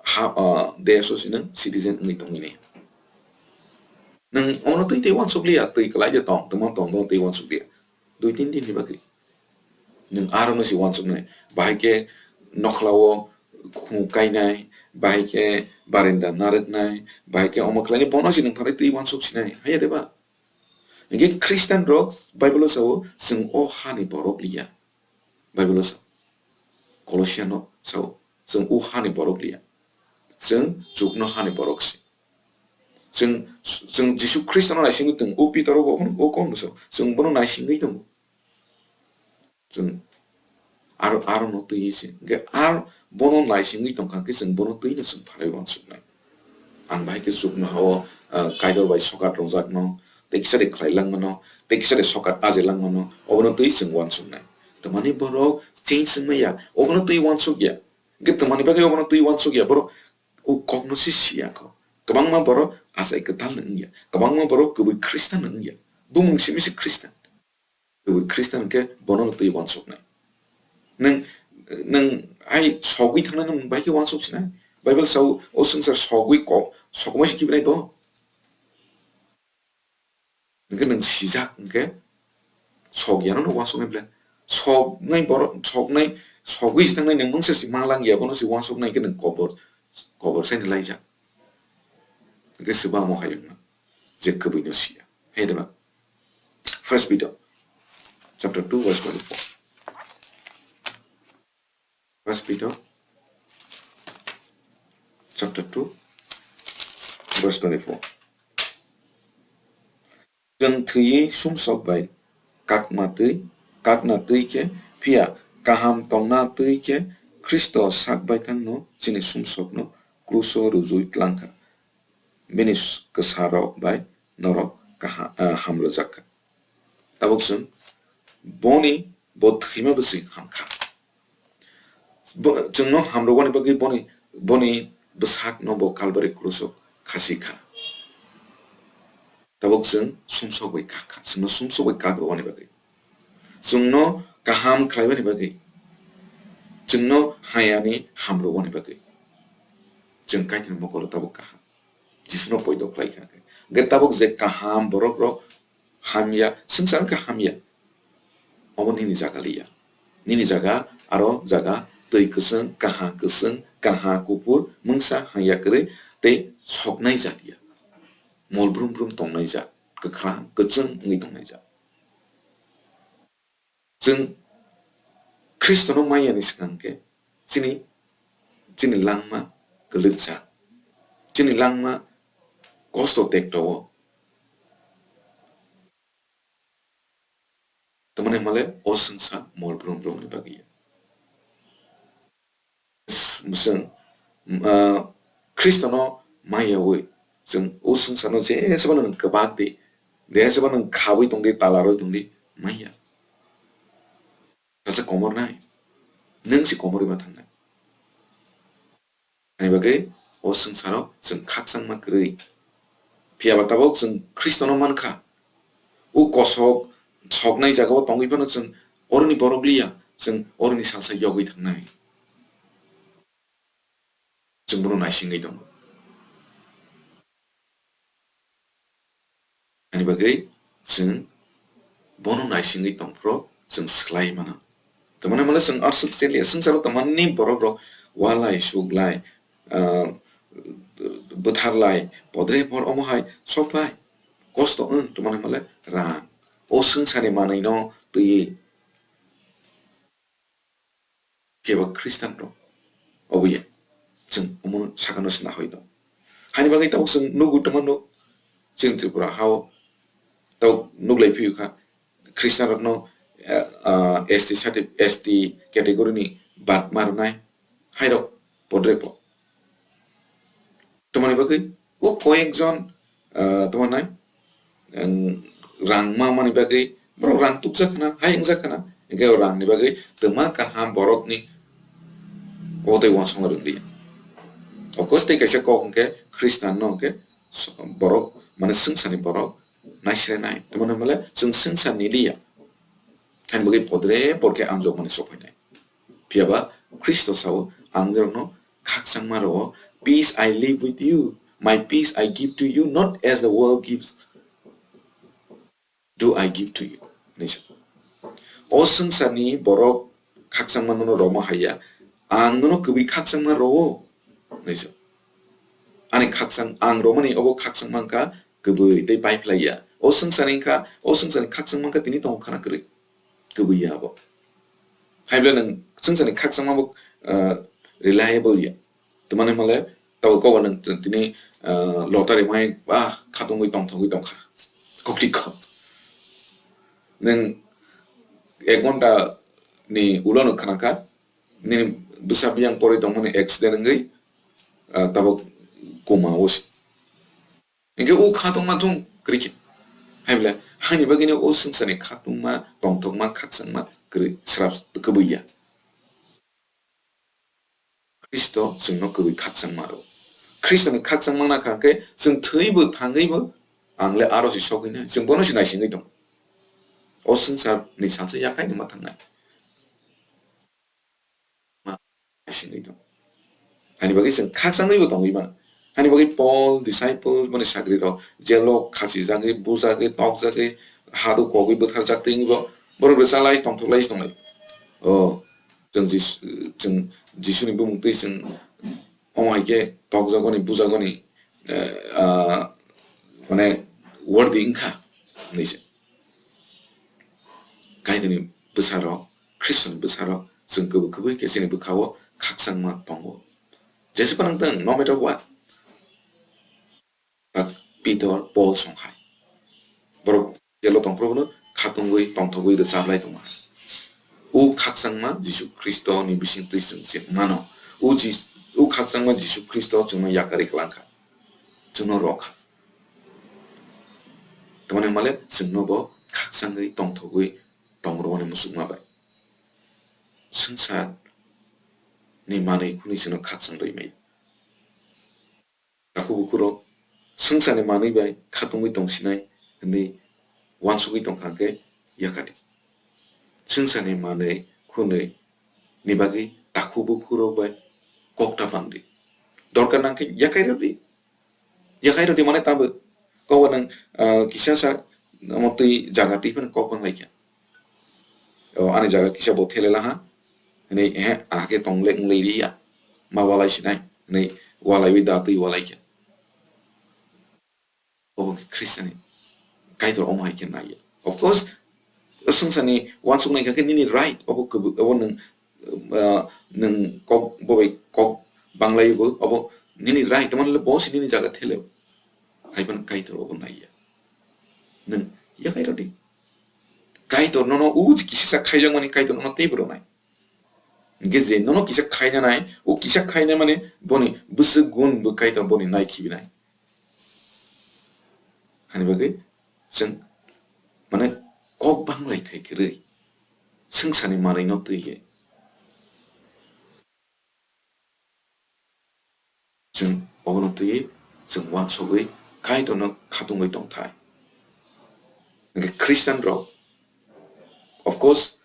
ha, ah, desh o se nwng citizen wngwi tongwi nai. Nwng omono tei tei uansuk liya, twi kwlai de tong, tongma tong, bono tei uansuk liya. Dui tin din ni bagwi. Nwng aro no se uansuknai. Bahai khe nokhlao khunu kainai, bahai khe barenda narwknai, bahai khe omo khlainai, bono se nwng pharai twi uansuk sinai. Haiya de ba? Hwnkhe Christian rok Bible o sao, chwng o hani borok liya. Bible o sao. Colossian o sao, chwng o hani borok liya. Chwng chukno hani borok se. Chwng, chwng Jisu Khristono naisingwi tongo. O Peter o bo, o kok no sao. Chwng bono naisingwi tongo. Chwng aro, aro no twi se. Hwnkhe ar bono naisingwi tongkha khe chwng bono twi no chwng phalai uansuknai. Ang bahai khe chukno hao, ah, Kaitor bai sokat rwjakno, tei kisa de khlai langmano, tei kisa de sokat aje langmano, obono twi chwng uansuknai. Tamani borok change wngmaya, obono twi uansukya. Hwnkhe tamani bagwi obono twi uansukya, borok o kokno se siya kho. Kwbangma borok achai kwtal no wngya, kwbangma borok kwbwi Khristan no wngya. Bumung simi se Khristan. Kwbwi Khristan hwnkhe bono no twi uansuknai. Nwng, nwng hai sogwi thangnai nwng bai khe uansuk sinai. Bible sao, o swngchar sogwi kok, sokmai se kibinai bo. Hwnkhe nwng sijak hwnkhe sok yano no uansuknai ble. Soknai borok, soknai, sogwi se thangnai nwng mungsa se ma lang ya, bono se uansuknai hwnkhe nwng kobor, kobor sai ni laijak. Hwnkhe swbangma hai wngma je kwbwi no siya. Hai de ba? First Peter chapter two verse twenty-four. First Peter chapter two verse twenty-four. Chwng thwiwi sumsok bai kakma twi, kakna twi khe, phiya kaham tongna twi khe Khristo sak baithangno chini sumsokno kruso rwjui tlangkha. Bini s-, kwsarok bai norok kaha-, ah, hamrwjak kha. Tabuk chwng boni bo thwima bwswi ham kha. Bo, chwngno hamrwkmani bagwi boni, boni bwsakno bo Kalbari kruso khasi kha. Tabuk chwng sumsok bai kak kha, chwngno sumsok bai kak rwmani bagwi. Chwngno kaham khlaimani bagwi. Chwngno hayani hamrwmani bagwi. Chwng Kaitorni mokolo tabuk kaham. Jisuno poito khlai kha. Hwnkhe tabuk je kaham borok rok hamya, swngchar wngkha hamya. Obo nini jaga liya. Nini jaga aro jaga twi kwchwng, kaha kwchwng, kaha kuphur, mungsa hangya kwrwi tei soknai jat ya. Mol brum brum tongnai jat, kwkhwrang kwchwng wngwi tongnai jat. Chwng Khristono maya ni swkang khe chini, chini langma kwlwkjak, chini langma kosto tekto o. Tamani hwnmale o swngchar mol brum brum ni bagwi ya. Mwswng, ah, Khristono maiyaui chwng o swngcharno jesebano nwng kwbak di, jesebano nwng khaui tong di, talarwi tong di, maiya. Kaisa komor nai, nwng se komorwi ma thangnai. Ani bagwi o swngcharo chwng khakchangma kwrwi. Phiya ba tabuk chwng Khristono man kha. O kosok soknai jagao tongwi phano chwng oroni borok liya, chwng oroni salsa yogwi thangnai. chwng bono naisingwi tongo. Ani bagwi chwng bono naisingwi tongphuru chwng swlai mano. Tamani hwnle chwng aswk cheliya, swngcharo tamani borok rok walai, suklai, ah, bwtharlai, podre por omo hai sokphai, kosto wng, tamani hwnle rang. O swngcharni manwino twiwi. Phiya ba Khristian rok obo ya, chwng omo sakano se nahoi no. Hani bagwi tabuk chwng nugwi tongmano, chini Tripura hao tabuk nuglai phiyo kha, Khristian rokno, eh, ah, S T certi-, S T category ni bad ma rwnai, hai rok podre po. Tamani bagwi o koyekjon, ah, tamo nai, ang, rang ma mani bagwi borok rang tukjak khna, hai wngjak khna, hwnkhe o rangni bagwi twma kaham borokni o tei uansukma rwngdi. Of course, tei kaisa kok hwnkhe Khristian no hwnkhe so-, borok, mane swngcharni borok naisrenai, tamani hwnle chwng swngcharni liya, hani bagwi podre por khe amjokmani sophainai. Phiya ba Khristo sao, "Ang norokno khakchangma rwo, peace I leave with you, my peace I give to you, not as the world gives, do I give to you," hinwi sa. O swngcharni borok khakchangma nono rwma haiya, ang nono kwbwi khakchangma rwo, hinwi sa. Ani khakchang, ang rwmani obo khakchangma wngkha kwbwi tei pai phlaiya. O swngcharni wngkha, o swngcharni khakchangma wngkha tini tongo khana kwrwi. Kwbwi ya abo. Haible nwng swngcharni khakchangma bo, ah, reliable ya. Tamani hwnle tabuk kobo nwng t-, tini, ah, lottery mai, ah, khatungwi tongthogwi tongkha. Kokti kho. Nwng ek ghonta ni ulo nwng khnakha, nini bwsa biyang porwi tongmani accident wngwi, ah, tabuk koma o se. Hinkhe o khatungma thung kwrwi khe. Hai bwle, haini bagwino o swngcharni khatungma, tongthokma, khakchangma kwrwi, srap kwbwi ya. Khristo chwngno kwbwi khakchangma rwo. Khristoni khakchangma wngna kha khe chwng thwibo thangwibo ang le aro se sogwi nai. Chwng bono se naisingwi tongo. O swngcharni salsa yakhai numa thangnai. Ma naisingwi tongo. Hani bagwi chwng khakchangwibo tongwi mano. Hani bagwi Paul, disciple, boni sagrirok jelo khachijagwi, bujagwi, tokjagwi, hadu kogwi bwtharjak twi wngwi bo borok rwchalai tongthoklai tonglai. O, chwng Jis-, chwng Jisuni bumung twi chwng omo hai khe tokjagoni, bujagoni, eh, ah, mane worthy wngkha hinwi se. Kaitorni bwsarok, Khristoni bwsarok, chwng kwbwi kwbwi khe chini bwkhao khakchangma tongo. Jesa phano wng tong, no matter what. Tak Pitor, Pol song hai. Borok jelo tongphuru bono khatungwi, tongthogwi rwchaplai tongma. O khakchangma Jisu Khristoni bisingtwi chwng se mano. O Jis-, o khakchangma Jisu Khristo chwngno yakarwi kwlangkha. Chwngno rwkha. Tamani hwnmale chwngno bo khakchangwi, tongthogwi tongrwmani muchungma bai. Swngcharni manwi khwnwi chwngno khakchang rwi maya. Takhuk bukhurok swngcharni manwi bai khatungwi tongsinai hwnwi uansugwi tongkha hwnkhe yakardi. Swngcharni manwi khwnwi ni bagwi takhuk bukhurok bai kok ta bangdi. Dorkar nangkhe yakai rwdi. Yakai rwdi mane tabuk. Kobo nwng, ah, kisa sa omo twi jaga twi phano kok banglaikha. O, ani jaga kisa bo thelela ha. Hwnwi, ehe, ahake tong le wng lai ri ya. Ma walai sinai. Hwnwi walaiwi da twi walaikha. Obo khe Khristiani Kaitor omo hai khe naiya. Of course, o swngcharni uansuknai kha khe nini right, obo kwbwi, obo nwng, ah, nwng kok, bo bai kok banglaiwi bo, obo nini right, tamani hwnle bo se nini jaga thele. Hai phano Kaitor obo naiya. Nwng yakai rwdi. Kaitor nono o je kisa sa khaijakmani Kaitor nono teibo rwnai. Hingke je nono kisa khaina nai, o kisa khaina mane boni bwswk gun bo Kaitor boni nai khibi nai. Hani bagwi chwng mane kok banglai thai kwrwi swngcharni manwi no twi ye. Chwng obono twiwi chwng uansugwi Kaitorno khatungwi tongthai. Hwnkhe Christian rok, of course,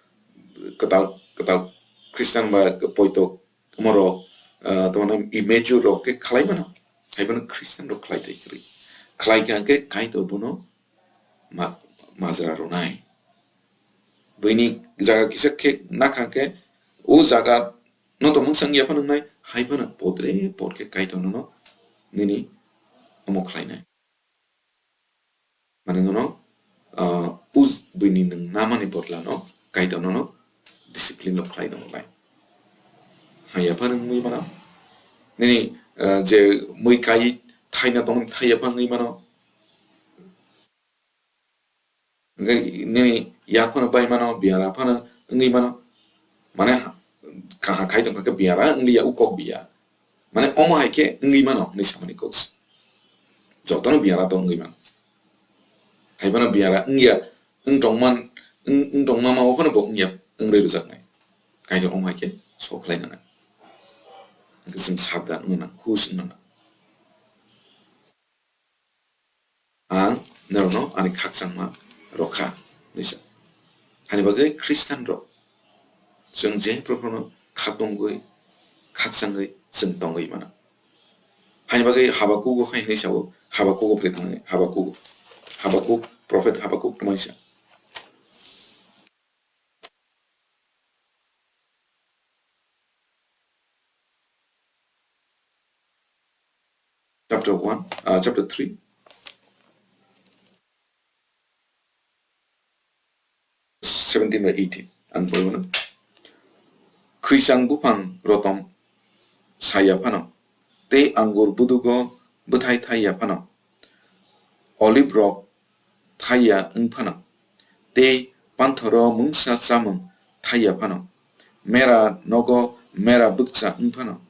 kwtal, kwtal Christian ba poito omorok ah, tamo immature rok khe khlai mano, hai phano Christian rok khlai thai kwrwi. Khlai kha hwnkhe Kaitor bono ma-, majra rwnai. Buini jaga kisa khe nakha khe, o jaga no to mungsa wngya phano wngnai, hai phano potre pot khe Kaitor nono nini omo khlainai. Mane nono, ah, us buini nwng namani bodla no Kaitor nono discipline rok khlai tongmani. Haiya phano wngwi mano. Nini, ah, je mui kai thaina tongmani thaiya phano wngwi mano. Hwnkhe nini yak phano bai mano, biyara phano wngwi mano. Mane ha-, kaha khai tongkha khe biyara wngliya, u kok biya. Mane omo hai khe wngwi mano hwnwi samani kok se. Jotono biyara to wngwi mano. Hai phano biyara wngya, wng tongman, wng, wng tongma ma o phano bo wngya, wngwi rwjaknai. Kaitor omo hai khe sok khlai nangnai. Hwnkhe chwng sabdan wngna nang, hush wngna nang. Ang norokno ani khakchangma rw kha, hwnwi sa. Hani bagwi Khristian rok chwng je prophet no khatungwi, khakchangwi chwng tongwi mano. Hani bagwi Habakugo hai hwnwi sao, Habakugo phre thangwi, Habakugo, Habakuk, prophet Habakuk tongmani sa. Chapter one, uh, chapter three, seventeen by eighteen. Ang porwi mano. Khwisang buphang rotom saya phano, tei angur budugo bwthai thai ya phano, olive rok thai ya wng phano, tei panthoro mungsa chamung thai ya phano, mera nogo mera bwkcha wng phano,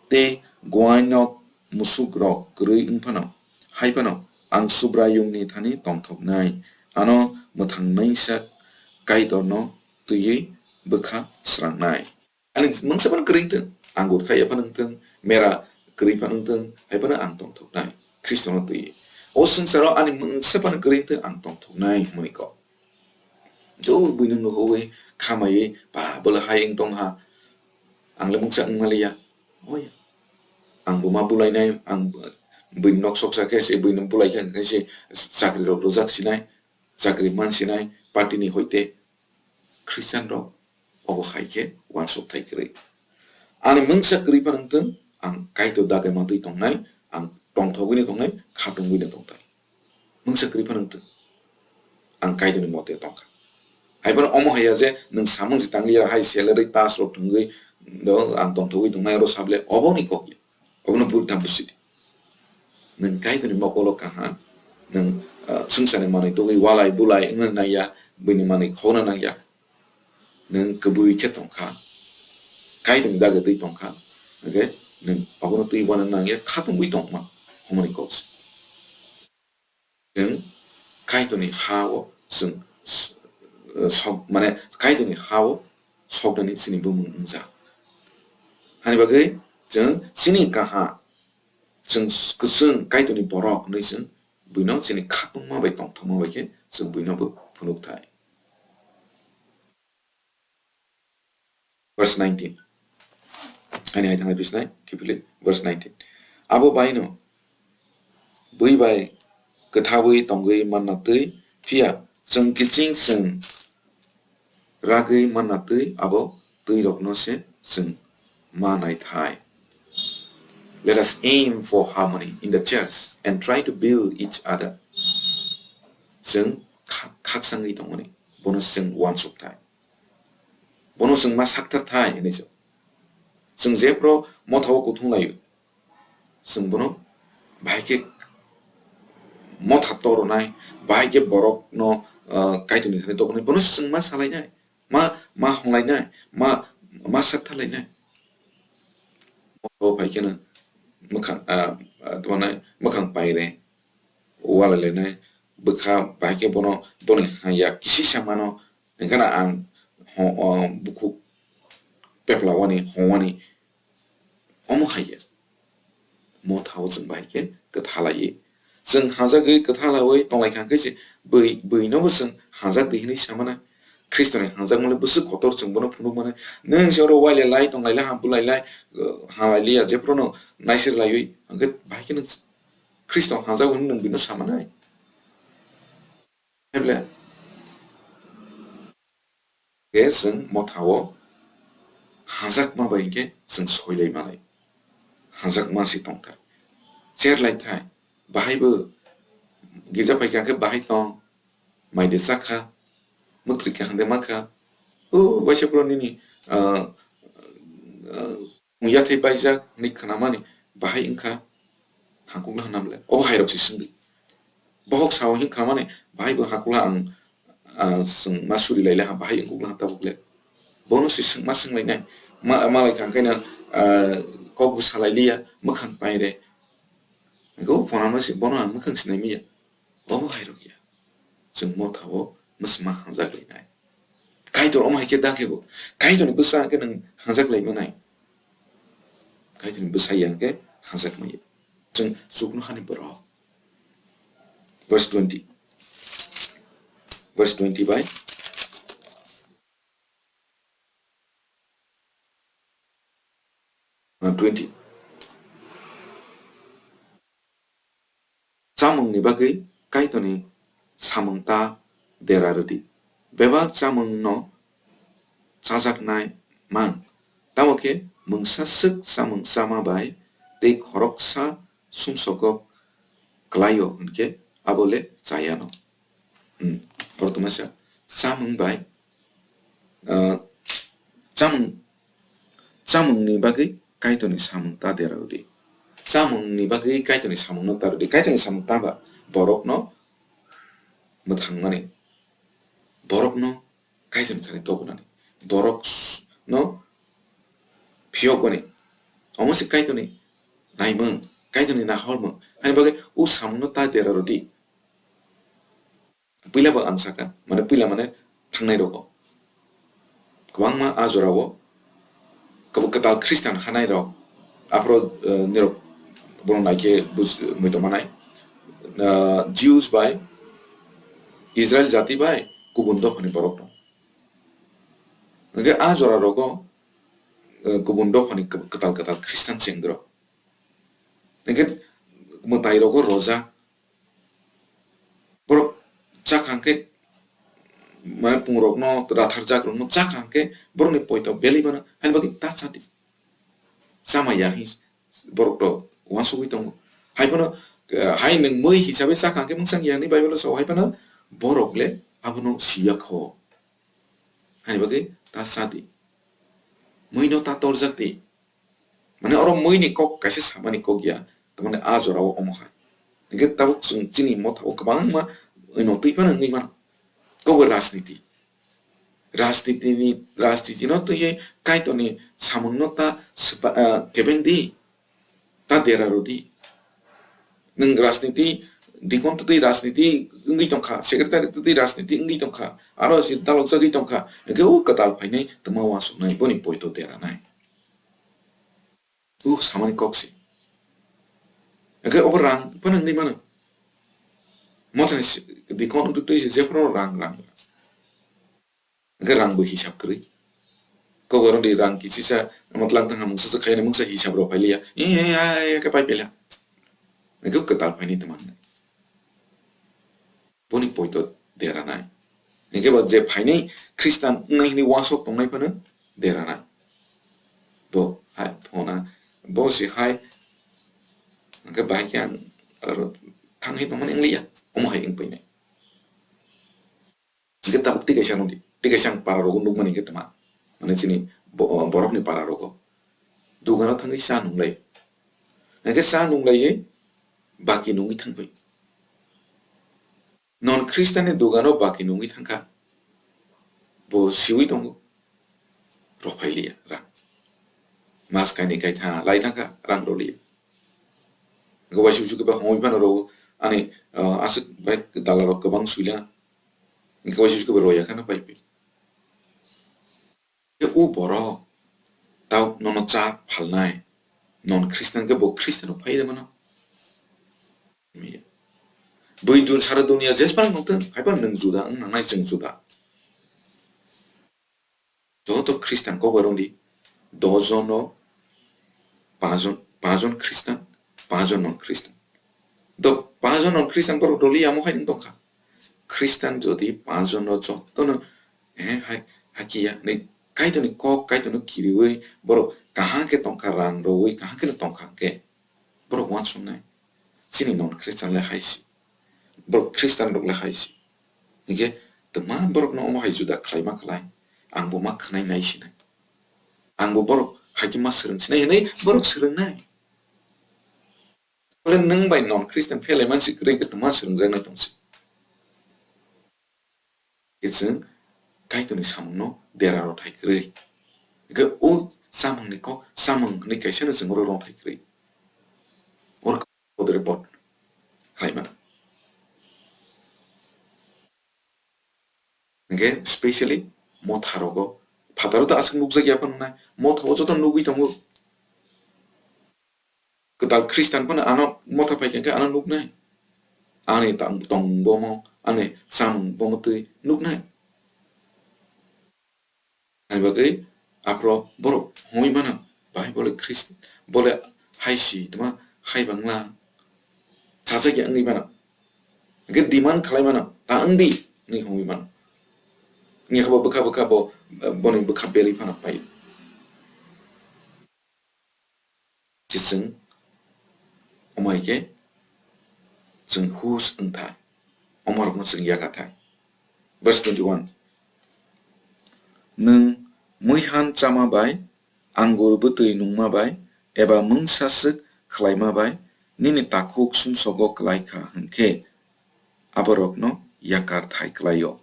tei guainok musuk rok kwrwi wng phano, hai phano ang Subraiyungni thani tongthoknai, ano mwthangnaisa Kaitorno twiwi bwkha srangnai. Ani mungsa phano kwrwi wng thung, angur thai ya phano wng thung, mera kwrwi phano wng thung, hai phano ang tongthoknai, Khristono twiwi. O swngcharo ani mungsa phano kwrwi wng thung, ang tongthoknai hwnwi kok. Jor buino nuhwi khamaiwi, ba, bwla hai wng tong ha, ang le mungsa wng maliya. Oi, ang bo ma bulainai, ang b-, buini nok soksa khe se, buino bulai khe se chakri rok rwjak sinai, chakri man sinai, party ni hoite. Khristian rok obo hai khe uansuk thai kwrwi. Ani mungsa kwrwi phano wng thung, ang Kaitor dagai mantwi tongnai, ang tongthogwino tongnai, khatungwino tongthai. Mungsa kwrwi phano wng thung, ang Kaitorni mote tongkha. Hai phano omo haiya je nwng samung se tangliya, hai salary tas rok thwngwi do ang tongthogwi tongnai, oro sable oboni kok ya. Obono buddha busidi. Nwng Kaitorni mokolo kaha, nwng, ah, swngcharni manwi tugwi walai bulai wngna nangya, buini manwi khokna nangya. Nwng kwbwi khe tongkha, Kaitorni daga twi tongkha, hwnkhe nwng obono twi uana nangya khatungwi tongma, humani kok se. Chwng Kaitorni ha-o chwng s-, sok, mane Kaitorni ha-o soknani chini bumung wngjak. Hani bagwi chwng chini kaha, chwng s-, kwchwng Kaitorni borok hwnwi chwng buino chini khatungma bai tongthokma bai khe chwng buino bo phunuk thai. Verse nineteen. Ani hai thanglai bisnai, kiphilwi, verse nineteen. Abo baino bui bai kwthaui tongwi manna twi, phiya chwng kiching chwng ragwi manna twi abo twi rokno se chwng ma nai thai. Let us aim for harmony in the church and try to build each other. Chwng kha-, khakchangwi tongmani, bono chwng uansuk thai. Bono chwng ma sakthar thai hinwi se. Chwng jephru motha-o kuthung laio, chwng bono bahai khe motha tornai, bahai khe borokno, ah, Kaitorni thani tobonai, bono chwng ma salainai, ma, ma honglainai, ma, ma saktharlainai. Motha-o phai kheno mwkhang, ah, ah, tamo nai mwkhang paire, walai lainai, bwkha bahai khe bono, boni hamya kisisa mano, hwnkhe na ang ho-, o, bukhuk peplawani, hongwani, omo hai ya. Motha-o chwng bahai khe kwtha laiwi. Chwng hajagwi kwtha laiwi tonglaikha hwnkhe se bui, buinobo chwng hajak di hwnwi samana. Khristoni hangjakmani bwswk kotor chwng bono phunukmani. Nwng se oro wailai lai, tonglailai, ham bulailai, uh, hamlailiya, jephruno naisirlaiwi, hwnkhe bahai khe nwng Khristo hangjak hwnwi nwng bino samanai. Heble, khe chwng mothao hanjakma bai khe chwng soilai manai. Hanjakma se tongthar. Cherlai thai, bahai bo girja phaikha khe bahai tong, mai de chakha, mwtri kaham de mankha. O waisa bro nini, ah, ah, yathai baijak hwnwi khnamani bahai wngkha, hangkukla hwnna bwle. Obo hairok se swngdi. Bohok sao hin khnamani bahai bo hangkukla ang, ah, chwng ma suri laila ha bahai wngkukla ha tabuk le. Bono se swng ma swnglainai. Ma, malai kha hwnkhe no, ah, kok bo salai liya, mwkhang pai re. Go phone ano se bono ang mwkhang sinai miya. Obo hairok ya. Chwng mothao mwsma hanjak lainai. Kaitor omo hai khe da khe bo. Kaitorni bwsa hwnkhe nwng hanjak lai manai. Kaitorni bwsa ya hwnkhe hanjak maya. Chwng chuknohani borok. Verse twenty. Verse twenty bai. Ah, twenty. Chamungni bagwi Kaitorni samung ta dera rwdi. Bebak chamungno chajaknai mang, tamo khe mungsa swk chamung chama bai tei khoroksa sumsokgok kwlaio hwnkhe abo le chayano. Hmm, oro tongmasa chamung bai, ah, chamung, chamungni bagwi Kaitorni samung ta dera rwdi. Chamungni bagwi Kaitorni samungno ta rwdi. Kaitorni samung ta ba borokno mwthangmani, borokno Kaitorni thani tobonani, borokno phiyokmani. Omo se Kaitorni naimung, Kaitorni nahormung. Ani bagwi o samungno ta dera rwdi. Puila bo ang saka, mane puila mane thangnai rogo. Kwbangma a jorao kwb-, kwtal Khristan hanai rok, aphro, eh, nirok bono naikhe buj-, mui tongmanai. Eh, Jews bai, Israel jati bai, kubun dophani borok tong. Hwnkhe a jora rogo, eh, kubun dophani kwb-, kwtal kwtal Khristan chengdrok. Hwnkhe mwtai rogo roja, borok chakha hwnkhe, mane, pungrokno, ratharjakrokno chakha hwnkhe borokni poito belai mano, haini bagwi ta chadi. Chama ya hin borok rok uansugwi tongo. Hai phano, eh, hai nwng mui hisabe chakha hwnkhe mungsa ya hinwi Bible o sao, hai phano borok le abono siya kho. Haini bagwi ta chadi. Muino ta torjak di. Mane oro muini kok kaisa samani kok ya, tamani a jorao omo hai. Hingke tabuk chwng chini motha o kwbangma ino twi phano wngwi mano. Kok bai rajniti. Rajnitini, rajnitino twiwi Kaitorni samungno ta swpa-, ah, kebeng di. Ta dera rw di. Nwng rajniti, dikon twtwi rajniti wngwi tongkha, secretary twtwi rajniti wngwi tongkha, aro se dalokjagwi tongkha, hingke o kwtal phainai twma uansuknai, boni poito deranai. O samani kok se. Hingke obo rang phano wngwi mano. Mothani se, dikon wngtwi se jephuru rang, rang. Hingke rang bo hisab kwrwi. Kok aro di rang kisisa, matlang thang hamung sasa khaina mungsa hisab rok phailiya. E, e, e, e, khe pai pela. Hingke kwtal phaini twmang. Boni poito deranai. Hingke bo je phainai Khristan wngnai hwnwi uansuk tongnai phano deranai. Bo hai phona, bo se hai, hingke bahai khe ang aro thangwi tongmani wngliya. Omo hai wngpainai. Hingke tabuk twi kaisa nungdi, twi kaisa ang para rogo nukmani hingke tongma, mane chini bo-, borokni para rogo dogano thangwi cha nunglai, hingke cha nunglaiwi baki nungwi thangbai. Non Khristanni dogano baki nungwi thangkha, bo siwi tongo, rok phailiya rang. Mas kainwi kaitha lai thangkha, rang rwliya. Hingke waisa usu khe ba hongwi phano rw ani, ah, aswk bai dala rok kwbang suila. Hingke waisa usu khe ba roya kheno pai pai. Khe o borok tau nono cha phalnai, non Khristan khe bo Khristiano phai rw mano. Bui dun sara dunia jespan nungtwng, haiphano nwng juda wng nangnai, chwng juda. Khristan kok bai rwng di, dos jon rok, paanch jon, paanch jon Khristan, paanch jon non Khristan. Do paanch jon non Khristan borok rwliya omo hai wng tongkha. Khristan jodi paanch jon rok jotono, eh, hai, hakiya, ni Kaitorni kok, Kaitorno kiriwi borok kaham khe tongkha, rang rwwi kaham kheno tongkha hwnkhe, borok uansuknai, chini non Khristan le hai si, borok Khristan rok le hai si. Hinkhe twma borokno omo hai juda khlaima khlai, angbo ma khwnai nai sinai. Angbo borok hai khe ma swrwng sinai hinwi borok swrwngnai. Bole nwng bai non Khristan phelai mansi kwrwi khe twma swrwngjaknai tongsi. Khe chwng Kaitorni samungno dera rw thai kwrwi. Hwnkhe o chamungni kok, chamung hwnwi kaisano chwng oro rw thai kwrwi. Oro report khlai mano. Hwnkhe specially motha rogo, phataro ta aswk nukjakya phano nai, motha o joto nugwi tongo. Kwtal Khristan phano ano motha phaikha khe ano nuknai. Ani tang-, tong bomo, ani chamung bomo twi nuknai. Hai bagwi aphro borok hwnwi mano, "Bahai bole Khrist-, bole hai si tongma, hai bangla chajakya," wngwi mano. Hwnkhe demand khlai mano, "Ta wng di," hwnwi hwnwi mano. Wngya khe bo bwkha bwkha bo, boni bwkha belwi phano pai. Chwng omo hai khe chwng hus wng thai, omorokno chwng yaka thai. Verse twenty-one. Nwng muihan chama bai, angur bwtwi nungma bai, eba mungsa swk khlaima bai nini takhuk sumsogo klai kha hwn khe, aborokno yakar thai klai-o.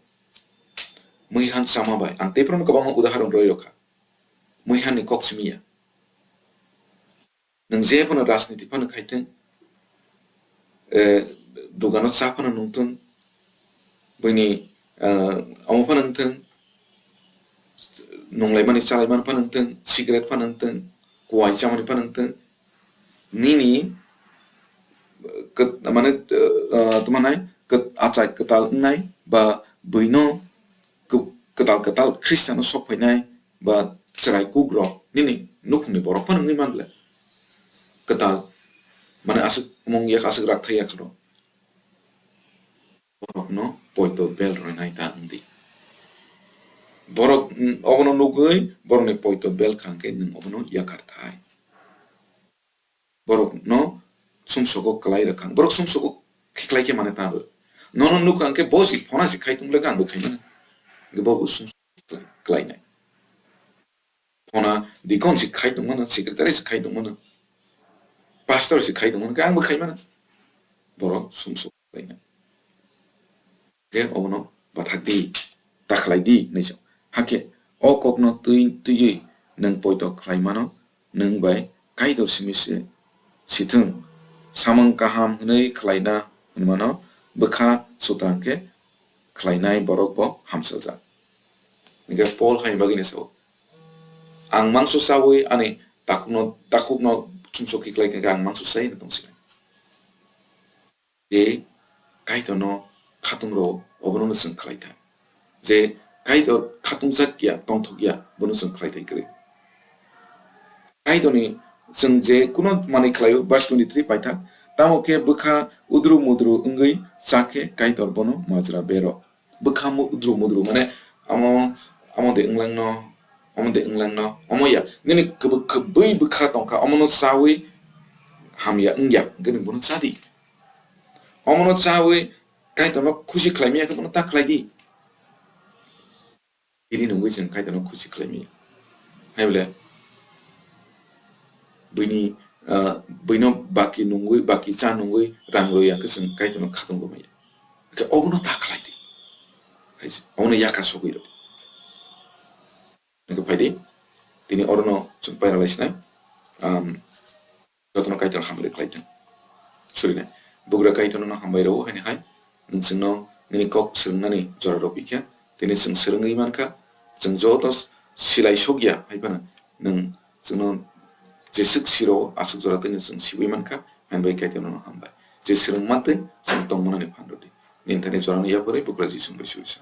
Muihan chama bai, ang tei phano kwbangma udahoron rwio kha. Muihanni kok simi ya. Nwng je phano rajniti phano khai thung, eh, dugano cha phano nung thung, buini, eh, omo phano wng thung, nunglaimani chalaimani phano wng thung, cigarette phano wng thung, kuai chamani phano wng thung, nini, eh, kwt-, mane, eh, eh, tamo nai, kwt-, achai kwtal wngnai ba buino kw-, kwtal kwtal Khristiano sok phainai ba chwrai kukrok nini nukhungni borok phano wngwi man le. Kwtal, mane aswk mung yak, aswk rak thai yak rok. Borokno poito bel roinai ta wng di. Borok, mm, obono nugwi borokni poito bel kha hwnkhe nwng obono yakar thai. Borokno sumsogo kwlai rwkha. Borok sumsogo khiklai khe mane ta bo. Nono nukha hwnkhe bo si phona si khai tong le, ang bo khai mano. Hwnkhe bo bo sumsogo khiklai, kwlainai. Phona dikon si khai tong mano, secretary si khai tong mano, pastor si khai tong mano, hwnkhe ang bo khai mano. Borok sumsogo kwlainai. Khe obono bathak di, ta khlai di, hinwi sa-, hakhe o kokno twi-, twiwi nwng poito khlai mano, nwng bai Kaitor simi se sithwng. Samung kaham hwnwi khlaina hwnmano bwkha sutrang khe khlainai borok bo hamsajak. Hwnkhe Paul hai bagwino sao, "Ang mangso chawi ani takhukno, takhukno sumsok khiklai khe ang mangso chai," hwnwi tongsinai. Je Kaitorno khatung rwo, obono chwng khlai thai. Je Kaitor khatungjak ya, tongthok ya, bono chwng khlai thai kwrwi. Kaitorni chwng je kuno manwi khlaio, verse twenty-three paithak, tamo khe bwkha udru mudru wngwi cha khe Kaitor bono majra bero. Bwkha mu-, udru mudru, mane amo, amo de wnglang no, amo de wnglang no, omo ya. Nini kwbwi, kwbwi bwkha tongkha, omono chawi hamya wngya, hwnkhe nwng bono cha di. Omono chawi Kaitorno khusi khlai maya khe bono ta khlai di. Bini nungwi chwng Kaitorno khusi khlai maya. Hai bole buini, ah, buino baki nungwi, baki cha nungwi rang rwya khe chwng Kaitorno khatung rw maya. Hwnkhe obono ta khlai di. Hai se, obono yakar sogwi rw di. Hwnkhe phai di, tini orono chwng paira lai sinai. Am, jotono Kaitor hambai khlai thung. Surinai. Bugra Kaitor nono hambai rwo, haini hai. Nwng chwngno nini kok swrwngnani jora rw phi kha. Tini chwng swrwngwi man kha. Chwng joto silai sok ya, hai phano nwng chwngno jeswk siro aswk jora tini chwng siwi man kha. Haini bai Kaitor nono hambai. Je swrwng mantwi chwng tongmanani phan rw di. Nini thani jorano yapharwi Bugra Jisu bai suri sa.